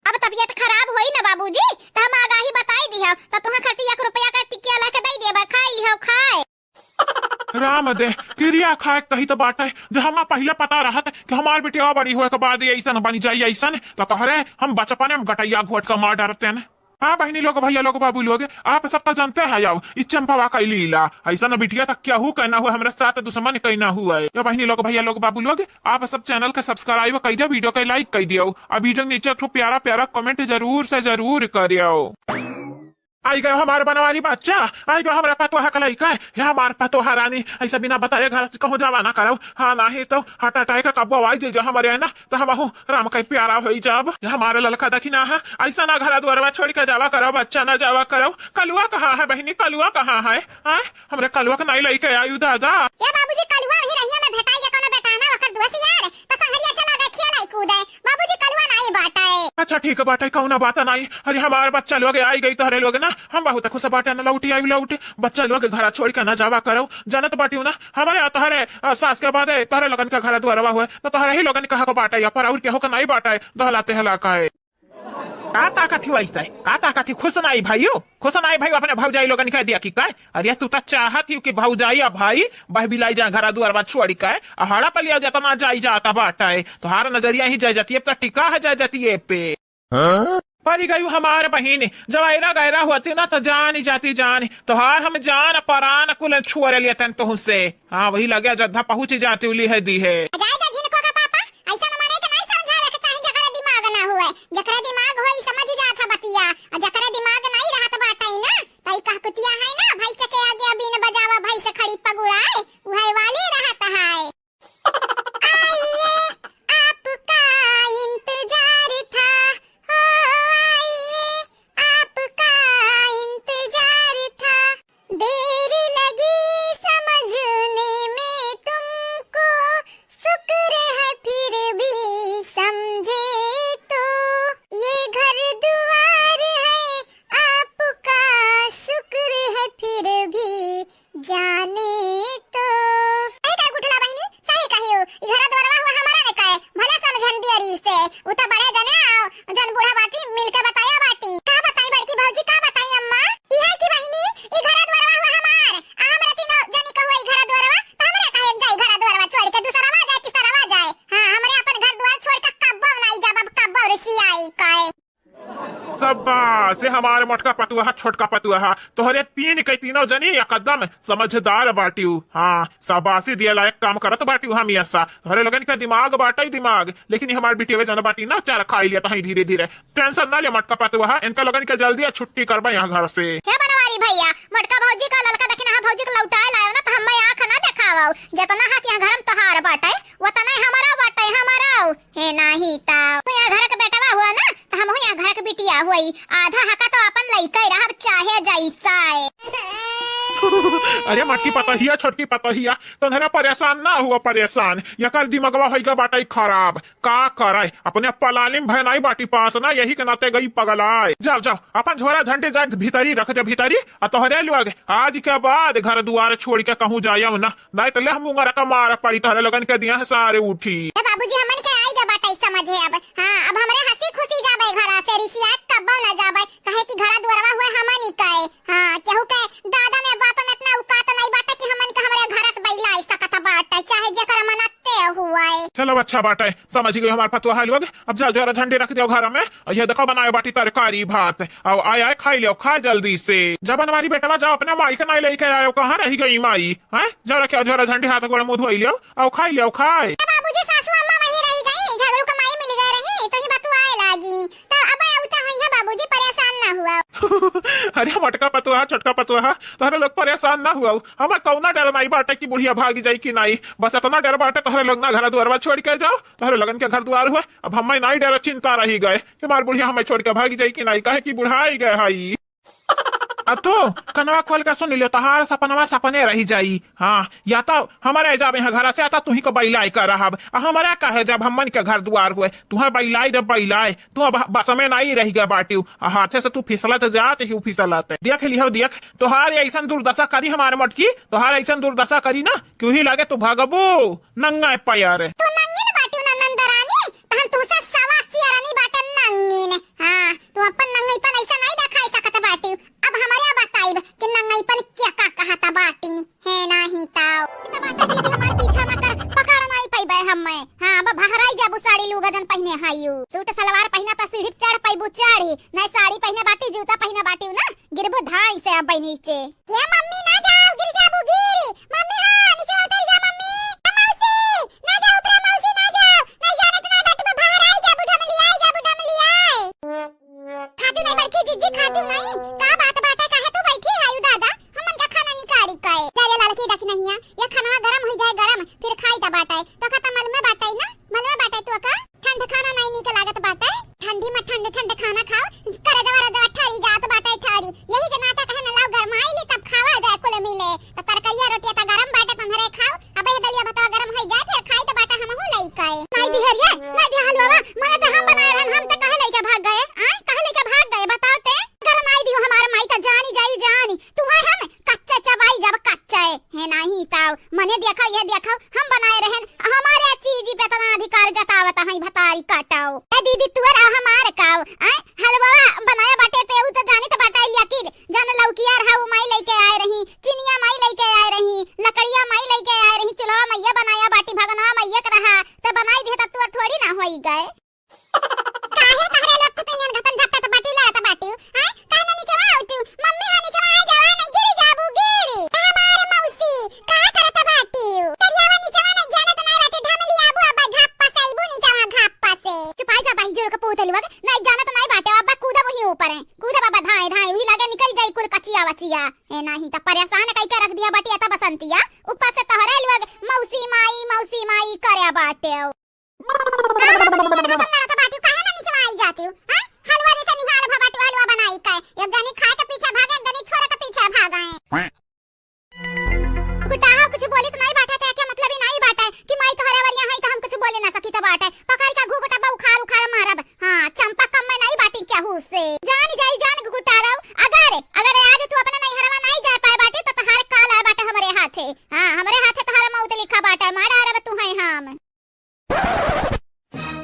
अब तबीयत खराब होई ना बाबूजी, तो हम आगाही बताई दिया, तो तुम्हें खातिर एक रुपया का टिकिया लाके दे देबे, खाई लियो, खाए। राम दे, किरिया खाए कही तो बाटे, जो हमा पहले पता रहत कि हमार बिटिया बड़ी होए के बाद ये ऐसन बन जाई, ऐसन, तो तोहरे हम बचपने में गटैया घोट के मार डरते हैं। हाँ बहिनी लोग, भैया लोग, बाबू लोग, आप सब तो जानते हैं, आओ, ई चंपावा का लीला, ऐसा न बिटिया तक क्या हु कहना हुआ, हमरा साथ दुश्मन कहना हुआ है। या बहिनी लोग, भैया लोग, बाबू लोग, आप सब channel के subscribe कर दियो, video के like कर दियो, और video के नीचे एक ठो प्यारा प्यारा comment जरूर से जरूर करियो। आई गयो हमार बनवारी बच्चा, आई गयो हमरा पतोहा का लइका। हे हमार पतोहा रानी, ऐसा बिना बताए घर से कहूँ जावा ना करौ। हाँ, नाही तो heart attack कब्बो आई जे हमरे है ना, तो हमहू राम के प्यारा होई जाब। हे हमार ललका दखिना है, ऐसा ना घर दुआरवा छोड़ के जावा करौ, बच्चा ना जावा करौ। कलुआ कहाँ है बहिनी, कलुआ कहाँ है? आय, हमरे कलुआ के नाई लइके आयु दादा। ए बाबूजी, कलुआ वही रहिया में भेटाई के कोनो बेटा ना, ओकर दोस्त यार, तो संगरिया चला गए खेलै कूदै। बाबूजी, कलुआ नाई बाटै। अच्छा ठीक बाटै, कौनो बात नाई। अरे हमार बच्चा लोग आई गई तोहरे लोग ना, हम बहुत खुश बाटे ना, लौटी आई लौटी। बच्चा लोग घर छोड़ के ना जावा करौ, जानत बाटिउ ना, हमरे आ तोहरे, आ, सास के बादे तोहरे लोगन के घर दुआरवा हुए, तो तोहरे ही लोगन कहा को बाटै, या पर और केहू के नाई बाटै, दहला तेहला का है। का ताकत ही वैसे? का ताकत ही? खुश नाई भइउ? खुश नाई भइउ अपने भौजाई लोगन के दिया कि काय? अरे तू त चाहत ही कि भौजाई आ भाई बह बिलाई जा घर दुआरवा छोड़ के, आ हड़ा पलिया जतना जाई जाता बाटै। तोहार नजरिया ही जाय जतिये पे टिका है, जाय जतिये पे। हाँ? परी गयू हमार बहिन, जब ऐरा गैरा होती ना तो जान ही जाती जान, तोहार हम जान परान कुल छोड़ लेतन तुहसे। हाँ, वही लगे अयोध्या पहुँच जाती उली है दी है। जाए दे झिनको का पापा, ऐसा न माने के नहीं समझावे के चाही, जकरे दिमाग ना हुए, जकरे दिमाग होई समझ जात है बतिया, आ जकरे दिमाग नहीं रहत बाटै ना, तई कहकुतिया है ना, भैंस के आगे बीन बजावा, भैंस खड़ी पगुराए, उहे वाली रहत है। आइए, आपका इंतजार था, हो आइए, आपका इंतजार था। देर लगी समझने में तुमको, शुक्र है फिर भी समझे तो। ये घर दुआर है आपका, शुक्र है फिर भी जाने तो। सही कहे गुठला बहिनी, सही कहियो। ई घर दुआरवा हुआ हमारा ने कहे, भला समझन दियरी से। उ तो बड़े जने आओ, जन बूढ़ा बाटी, मिलके बताया बाटी। का बताई बड़की भौजी, का बताई अम्मा? ई है कि बहिनी, ई घर दुआरवा हुआ हमार। आ हमरे तीनों जनी कहुआ ई घर दुआरवा, तो हमरे कहे जाई घर दुआरवा छोड़ के, दूसरवा जाए, तीसरवा जाए। हाँ, हमरे अपन घर दुआर छोड़ के कब्बो नाई जाब, अब कब्बो रिसियाई काए। शाबाश, ये हमारे मोटका पतुआ, छोटका पतुआ, तोहरे तीन के तीनों जनी एकदम समझदार बाटिउ। हाँ, शाबाशी दिए लायक काम करत बाटिउ हमेशा। तोहरे लोगन के दिमाग बाटै दिमाग, लेकिन ये हमार बिटिया जन बाटी ना, चार खाई लिया तहीं धीरे धीरे। Tension ना ले मोटका पतुआ, इनका लोगन के जल्दी छुट्टी करबा यहाँ घर से। हे बनवारी भैया, मोटका भौजी का ललका दखिना भौजी के लौटाए लायो ना, तो हमें आँख ना देखावो। जितना हक यहाँ घर में तोहार बाटै, उतना ही हमारा बाटै, हमारा। हे नाही ताऊ, तू यहाँ घर के बेटवा हुआ ना, तो हमहू यहाँ घर के बिटिया हुई। आधा हका तो अपन लइका ही रहब, चाहे जैसा है। अरे मोटकी पतोहिया, छोटकी पतोहिया, तोहरा परेशान ना हुआ, परेशान। यकर दिमगवा होइगा बाटै खराब। का करे, अपने पलानी में भय नाई बाटी पास ना, यही के नाते गई पगलाए। जाओ, जाओ, अपन झोरा झंडी जाए भीतरी रख दे, भीतरी। आ तोहरे लोग आज के बाद घर दुआर छोड़ के कहूँ जायम ना, नाई तो ले हम मुंगरा का मार पड़ी, तोहरे लोगन के दिया है सारे उठी। ए बाबूजी, हमन के आई गा बाटै समझे अब। हाँ, अब हमरे हंसी खुशी जाबे घरा से, रिसिया कब्बो ना जाबे, कहे कि घरा दुआरवा हुए हमन ही काए। हाँ, केहू के दादा में बाप में इतना औकात नहीं बाटे कि हमन के हमरे घर से बैला आई सकत बाटे, चाहे जेकर मनते हुए। चलो अच्छा बाटे, समझ गई हमार पतोहा लोग। अब जाओ जरा झंडी रख दियो घर में, और ये देखो बनाए बाटी तरकारी भात, और आए आए खाई लियो, खा जल्दी से। जब बनवारी बेटवा जाओ अपने माई के नाई लेके आयो, कहाँ रही गई माई? हैं? जाओ रखे झोरा झंडी हाथ गोड़ मुंह धोई लियो, आओ खाई लियो, खाए। ए बाबूजी, सासू अम्मा वहीं रही गई, झगड़ू के माई मिल गए रही, तो ये बतुआए लागी। तो अब आउता हुई है बाबूजी, परेशान ना हुआ। अरे मोटका पतुआ, छोटका पतुआ, तोहरे लोग परेशान ना हुआ, हमें कौना डर नाई बाटे कि बुढ़िया भागी जाई कि नाई। बस इतना डर बाटे तोहरे लोग ना घर दुआरवा छोड़ के जाओ, तोहरे लोगन के घर दुआर हुए, अब हमें नाई डर चिंता रही गए कि हमार बुढ़िया हमें छोड़ के भागी जाई कि नाई, काहे कि बुढ़ाई गए हई। आ तो कनवा खोल के सुन लियो, तोहार सपनवा सपने रही जाई। हाँ, या तो हमारे जाबे हैं घर से, या तो तुही को बैलाई कर रहब। आ हमारे कहे जब हमन के घर दुआर हुए, तुहे बैलाई जब बैलाई, तू अब बस में नाई रही गए बाटिउ। आ हाथे से तू फिसलत जात ही फिसलत। देख लियो, देख, तोहार ऐसन दुर्दशा करी हमारे मोटकी, तोहार ऐसन दुर्दशा करी ना, क्यों ही लागे तू भगबू नंगा पैर। तू नंगी न बाटिउ ना नंदरानी, तो हम तुमसे सवा सियारानी बाटे नंगी ने। हाँ, तू अपन नंगईपन ऐसा नहीं दिखाई सकत बाटिउ। अब हमारे बताइब कि नंगईपन क्या का कहता बाटिन, हे नाही ताऊ। ई तो बात दीदी हमारे पीछा ना कर, पकड़ नहीं पाइबे हमें। हाँ, अब बहराई जाबू साड़ी लूगा जन पहिने हायू। सूट सलवार पहिना तो सीढ़ी पे चढ़ पाइबू चढ़ी, नहीं साड़ी पहिने बाटी, जूता पहिने बाटी ना, गिरबू धाई से अब नीचे। हे मम्मी ना जाओ, गिर जाबू गिर। मम्मी हाँ, नीचे उतर जा मम्मी। ए मौसी, ना जाओ ऊपरा मौसी ना जाओ, नहीं जाने तो ना डटबू, बहराई जाबू, ढमलियाई जाबू, ढमलियाई। खातू नहीं बड़की जिज्जी, खातू नहीं। का बात बा खाना खाओ, करे जवा रजवा ठरी जात बाटे ठरी। यही के नाता कहे न लाओ गरमाई ली तब खावा जाए कुल मिले। त तरकरिया रोटिया त गरम बाटे तन्हरे खाओ। अब यह दलिया भतवा गरम होई जाए फिर खाई त बाटे हमहू लइका ए। नाई दिहरिया, नाई दिहल बाबा, मने त हम बनाए रहन, हम त कहे लइका भाग गए, आय? कहे लइका भाग गए, बताओ ते? गरमाई दियो हमार माई त जानी जाई जानी। तुम्हें हम कच्चा चबाई जब कच्चा है, है नाही ताव। मने देखो, ये देखो, हम बनाए रहन, हमारे चीजी पे इतना अधिकार जतावत हई भतारी काटाओ। ए दीदी, तुअर आ हमार काव, आय? हलवा बनाया बाटे ते उ तो जानी तो बाटे, लेकिन जन लौकिया रहा उ माई लइके आए रही, चिनिया माई लइके आए रही, लकड़िया माई लइके आए रही, चूल्हा मैया बनाया बाटी, भगनवा मैया के रहा, ते बनाई दिहे त तुअर थोड़ी ना होई गए। काहे तहरे लोग के तो इन्हन घतन झपटत बाटी, लड़त बाटी, हैं? काहे ना नीचवा आवती? मम्मी हो नीचवा आ जावा, ना गिरी जाबू, गिरी। ए हमार मौसी, का करत बाटी? करियावा नीचवा ना जानत नाई बाटे, ढमली आबू, अब घाप्पा से आइबू नीचवा, घाप्पा से। चुपाई जा दाई जोर के पूत लोग, नाई जानत नाई बाटे, अब कूदा वही ऊपर है, कूदा बाबा धाए धाए, वही लागे निकल जाई कुल कचिया वचिया। ए नाही त परेशान कई के रख दिया बाटी, अता बसंतिया, ऊपर से तोहरे लोग मौसी माई, मौसी माई करे बाटे। का बात है, लड़त लड़त बाटी, काहे ना नीचवा आई जाती हो? हाँ? हलवा जैसे निहाल भा बाटी, हलवा बनाई का है। एक जनी खाए के पीछे भागे, एक जनी छोड़े के पीछे भागे। गुटाहा कुछ बोली तो नहीं बाटे, तो एके मतलब ही नहीं बाटे कि माई तोहरे वरिया है तो हम कुछ बोले ना सकी तो बाटे। पकड़ के घूघटा बा उखाड़ उखाड़ मारब। हाँ, चंपा कम में नहीं बाटी केहू से। जान जाई जान गुटारव। अगर, अगर आज तू अपने नैहरवा नहीं जा पाए बाटे तो तोहार काल आए बाटे हमरे हाथे। हाँ, हमरे हाथे तोहार मौत लिखा बाटे, मार डारब तू है हम।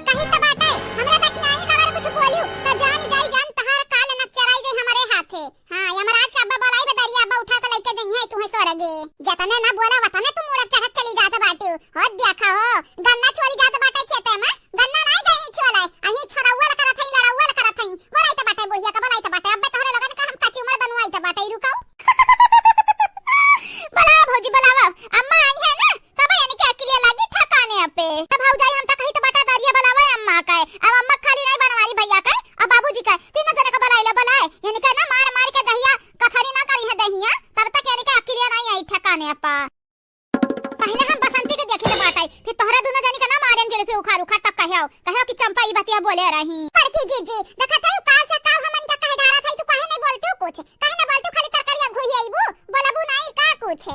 कही त बाटे, हमरा दखिनाही का अगर कुछ बोलियो, त जान जाई जान तहार काल न चराई दे हमरे हाथे। हाँ, यमराज के अब्बा बलाई बे दरिया अब्बा उठा के लइके जइहे तुहे स्वर्गे। जतने ना बोला वतने तू मुड़त चढ़त चली जात बाटू। हो देखा हो, गन्ना छोली जात बाटे खेते में, गन्ना नाई गई छोले, अही छोड़ौल करत हई, लड़ौल करत हई। बोलाई त बाटे बुढ़िया का, बोलाई त बाटे, अब्बे तोहरे लोगन का हम कचूमर बनवाई त बाटे, रुकाऊ। बोलावा भौजी, बोलावा, अम्मा आई है ना, तब यानी कि अकेले लागी ठिकाने पे। तब भौजाई हम त कही त बता दरिया बुलावे अम्मा के। अब अम्मा खाली नहीं बनवारी भैया के, अब बाबूजी के, तीनों जने के बुलाई लो, बुलाए। यानी कि ना मार मार के जहिया कथरी ना करी है दहिया, तब तक यानी कि अकेले नहीं आई ठिकाने पे। पहले हम बसंती के देखी त बाटाई, फिर तोहरा दोनों जनी के ना मारेन जुल्फी उखाड़ उखाड़ तब कहो, कहो कि चंपा ई बतिया बोले रही। बड़की जीजी, देखत है का से का हमन के कहे ढारत है, तू काहे नहीं बोलतू कुछ? काहे ना बोलतू, खाली तरकरिया घुही आईबू, बोलबू नहीं का कुछ?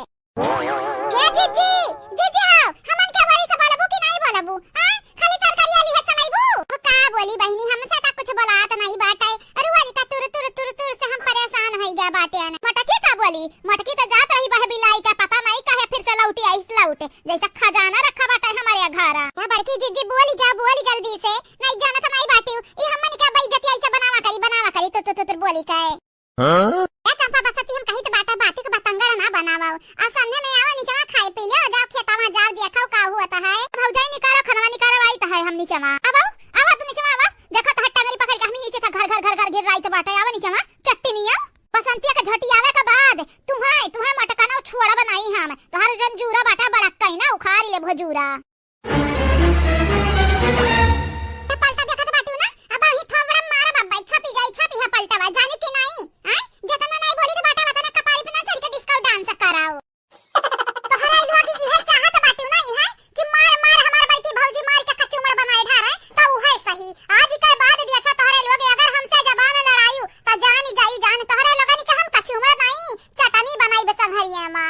हे जीजी, जीजी हो, हमन के बारी से बोलबू कि नहीं बोलबू? हाँ? खाली तरकारी आली है चलाइबू? अब का बोली बहिनी, हमसे त कुछ बोलात नहीं बाटे। अरे आज का तुर तुर तुर तुर से हम परेशान होई गया बाटे। मटकी का बोली? मटकी त जात रही बह बिलाई का, पता नहीं कहे फिर से लौटी आइस लौटे। जैसा खजाना रखा बाटे हमारे घरा। या बड़की जीजी बोली जा, बोली जल्दी से। नहीं जानत नहीं बाटी। ई हमन के बेइज्जती ऐसे बनावा करी, बनावा करी, तुर तुर तुर तुर बोली का। हाँ? ए चंपा बसती हम कही त बाटा बाती के बतंगड़ ना बनावो। आ संझे में आवा निचवा खाए पी ले, जाओ खेतवा जाओ देखो का हुआ त है। भौजाई निकालो खनवा निकालो आई त है हम निचवा। अब आओ, आवा तू निचवा आवा। देखो त टंगरी पकड़ के हम नीचे था घर घर घर घर गिर रही त बाटा आवा निचवा। चट्टी निया। बसंतिया के झोटी आवे के बाद तुम्हें, तुम्हें मटकनो छोड़ा बनाई हम। तोहार जन जूरा बाटा बड़ा कहीं ना उखाड़ ले भजूरा। त पलटा देखत बाटू ना, अब अभी थोबड़ा मारब, अब छपी जाई, छपी है पलटवा, जानू कि नाई? हैं? जतना नाई बोली त बाटा, वतना कपारी पे ना चढ़ के disco dance कराओ। तोहरा लोग इहे चाहत बाटू ना, इहे कि मार, मार हमार बड़की भौजी मार के कचूमर बनाए ढारे, त उहे सही। आज के बाद देखा तोहरे लोग अगर हमसे जबान लड़ायू, त जान जाई जान तोहरे लोगन के हम कचूमर नाई, चटनी बनाई बे संघरिया मा।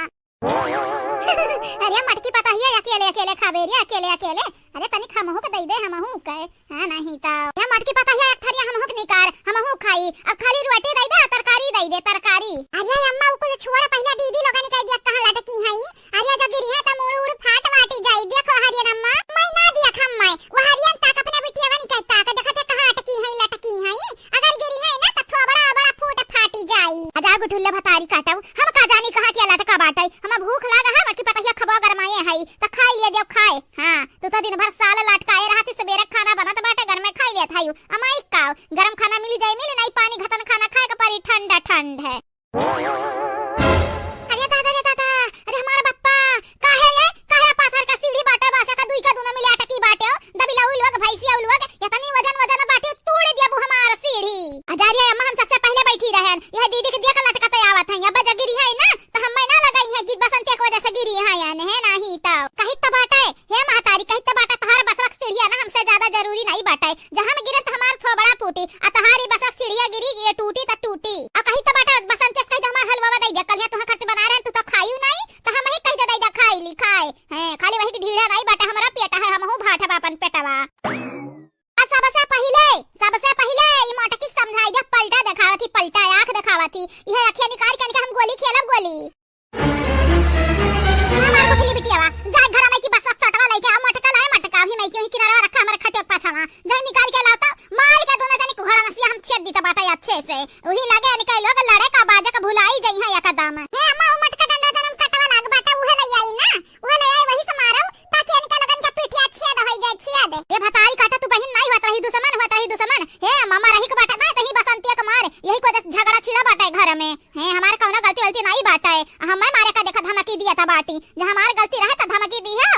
अरे मटकी पतहिया अकेले अकेले खाबे रे, अकेले अकेले। अरे तनिक हमहू के दई दे, हमहू के। हाँ, नहीं तो। हे मटकी पतहिया एक थरिया हमहू के निकार, हमहू खाई। अब खाली रोटी दई दे, तरकारी दई दे, तरकारी। अरे अम्मा, उ कुल छोड़, पहले दीदी लोगन के देख कहाँ लटकी हई। अरे जब गिरी है त मुड़ उड़ फाट वाटी जाई। देखो हरियन अम्मा, मैं ना देख हम मैं। वो हरियन ताक अपने बिटिया बनी के ताक, देखत है कहाँ अटकी हई, लटकी हई। अगर गिरी है ना त थोबड़ा ओबड़ा फूट फाटी जाई। आ जा गुठुल्ला भतारी काटऊ, हम का जानी कहाँ के लटका बाटई। हमें भूख लाग है, मटकी पतहिया खबा गरमाए हई, त खाई लिए देव खाए। हाँ, तू तो दिन भर साल लटकाए रहती, सबेरे खाना बनत बाटे, घर में खाई लेत हई। अमाई का गरम खाना मिली जाई, मिली नहीं पानी घतन खाना खाए के परी, ठंडा ठंड है। अरे दादा रे दादा, अरे हमारा बप्पा, काहे ले, काहे पाथर का सीढ़ी बाटे, बासे का दुई का दोनों मिले अटकी बाटे हो, दबिलाऊ लोग, भैंसिया लोग, इतनी वजन वजन बाटे, तोड़ दिया बु हमार सीढ़ी। आ जा रे अम्मा, हम सबसे पहले बैठी रहन, यह दीदी के दिया का लटकते आवत हैं, अब जगिरी है ना, तो हम ना लगाई है कि बसंतिया की वजह से गिरी है, या नहीं, नहीं तो। कही तो बाटे, हे महतारी, कही तो बाटे, तोहार बसवा के सीढ़िया ना हमसे ज्यादा जरूरी नहीं बाटे, जहाँ हम गिरत हमार थोबड़ा फूटी, आ तोहारी चक सीढ़िया गिरी, ये टूटी त टूटी। अब कही त बाटा बसंती से कही दे हमार हलवा दइ दे, कलिया तुहा खर्च बना रहे, तू त खायू नाई, त हमही कही दे दइ दे खाई ली, खाए। हैं, खाली वही के ढीढ़ा नाई बाटा, हमरा पेट है, हमहू भाट है अपन पेटवा। आ सबसे पहिले, सबसे पहिले ई मोटकी के समझाई दे, पलटा देखावत ही, पलटा आँख देखावत ही। इहे अखिया निकाल के इनके हम गोली खेलब गोली। हमार कुठली बिटियावा, जाए घर में की बस सोटवा लइके आ, मोटका लाए मोटका, अभी मैं क्यों ही किनारा रखा हमारे खटिया के पाछा में। जाए निकाल के लाओ तो, मार के दोनों जनी कुहड़ा नसिया हम छेद दी तो बाटा अच्छे से। वही लगे इनके लोग लड़े का बाजे का भुलाई जइहा एकदम। हे अम्मा, उ मोटका डंडा जनम कटवा लाग बाटा, उहे ले आई ना, उहे ले आई, वही से मारो, ताकि इनके लोगन के पीठिया छेद होई जाए, छेद। ए भतारी काटा, तू बहिन नाई हुआ, तही दुश्मन हुआ, तही दुश्मन। हे अम्मा, मारही के बाटा ना, तही बसंतिया के मार, यही को झगड़ा छिड़ा बाटा है घर में। हे, हमार कौनो गलती वलती नाई बाटा है, हमें मारे का देखा धमकी दिया था बाटी, जब हमार गलती रहे तो धमकी दी है।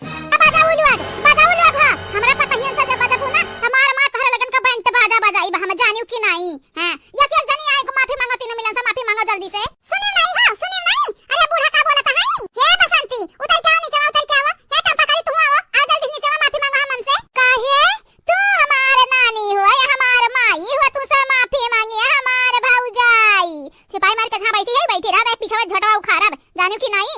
अब बाजा उलुआग, बाजा उलुआग, हाँ, हमरा पतहियन से जब बजबू ना, हमार मार तहरे लगन का बैंड बाजा बजाई, हम जानियो कि नाई। हाँ, एक एक जनी आए को माफी मांगो, तीनों मिलन से माफी मांगो जल्दी से। सुनियो नाई हो, सुनियो नाई। अरे बूढ़ा का बोलत है? हे बसंती, उतर के आओ नीचे, उतर के आओ। हे चंपा कली, तू आओ, आओ जल्दी से नीचे, माफी मांगो हमन से। काहे? तू हमार नानी हो या हमार माई हो, तू से माफी मांगी है हमार भौजाई। छिपाई मार के जहाँ बैठी है, बैठी रह, मैं पीछे झोटवा उखाड़ब, जानियो कि नाई?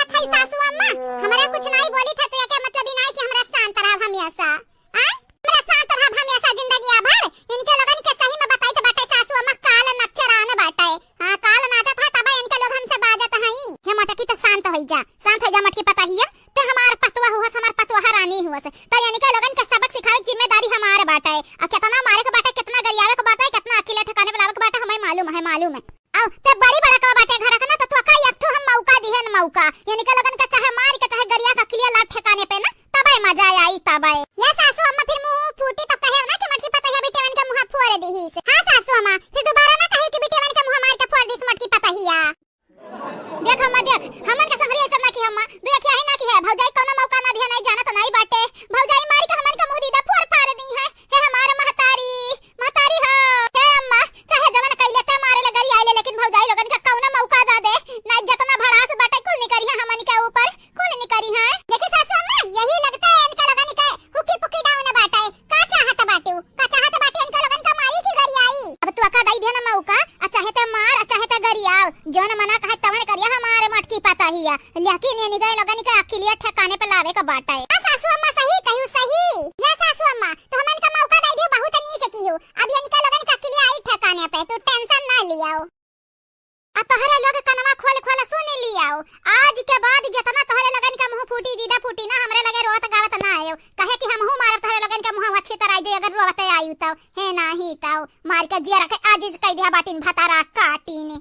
अथई सासू अम्मा, हमरा कुछ नाई बोली था तो एके मतलब ई नाई कि हमरा शांत रहब हमेशा। आ? हमरा शांत रहब हमेशा जिंदगिया भर। इनके लोगन के सही में बताई तो बाटे सासू अम्मा, काल नचरान बाटे। हाँ, काल नाचत है तब इनके लोग हमसे बाजत हई। हे मटकी तो शांत होई जा, शांत होई जा मटकी पतहिया। ते हमार पतवा हुअस, हमार पतवा रानी हुअस। तो इनके लोगन के सबक सिखावे के जिम्मेदारी हमार बाटे। आ कितना मारे के बाटे, कितना गरियावे के बाटे, कितना अकेले ठिकाने पे लावे के बाटे, हमें मालूम है, मालूम है। आओ, ते बड़ी बड़कवा बाटे घर का ना, तो तोका एक ठो हम मौका दिहन मौका। यानी के लोगन के चाहे मार के, चाहे गरिया का किलिया लाट ठिकाने पे ना, तबे मजा आई, तबे। या सासू अम्मा फिर मुंह फूटी तो कहे ना कि मटकी पतहिया बिटियावन के मुंह फोड़ दिहिस। हाँ सासू अम्मा, फिर दोबारा ना कहे कि बिटियावन के मुंह मार के फोड़ दिस मटकी पतहिया। देख अम्मा, देख, हमन के संगरी ऐसा ना कि अम्मा, दू अखिया ही ना कि है, भौजाई कौनो मौका ना दिया, नहीं जाना तो नहीं बाटे। भौजाई मार के हमन के मुंह दीदा फोड़ फाड़ दी है। हे हमार महतारी, महतारी हो, हे अम्मा, चाहे जवन कइले ते मारे ले, गरिया ले, लेकिन भौजाई लोगन का कौनो मौका ना दे, ना जितना भड़ास बाटे कुल निकरी है हमन के ऊपर, कुल निकरी है। देखी सासू अम्मा, यही लगता है इनका लगन के हुकी पुकी डाउन बाटे। का चाहत बाटे, का चाहत बाटे इनका लगन का मारी की गरियाई? अब तू अका दई दे ना मौका, आ चाहे ते मार, आ चाहे ते गरियाव, जौन मना कहे तवन करिया हमारे मटकी पतहिया। लेकिन ये निगाह लोगन के अकिलिया ठिकाने पे लावे का बाटे। हाँ सासू अम्मा, सही कहू, सही। या सासू अम्मा, तो हमन का मौका दे दियो, बहुत नीक किहू। अब इनका लोगन के अकिलिया आई ठिकाने पे, तू tension ना लियाओ। आ तोहरे लोग कनवा खोल खोल सुन लियाओ, आज के बाद जितना तोहरे लोगन के मुंह फूटी, दीदा फूटी ना, हमरे लगे रोवत गावत ना आयो, कहे कि हमहू मारब तोहरे लोगन के मुंह अच्छी तरह जे अगर रोवते आयु तो, हे नाही तो, मार के जिया रखे आजिज कह दिया बाटिन भतारा काटिन।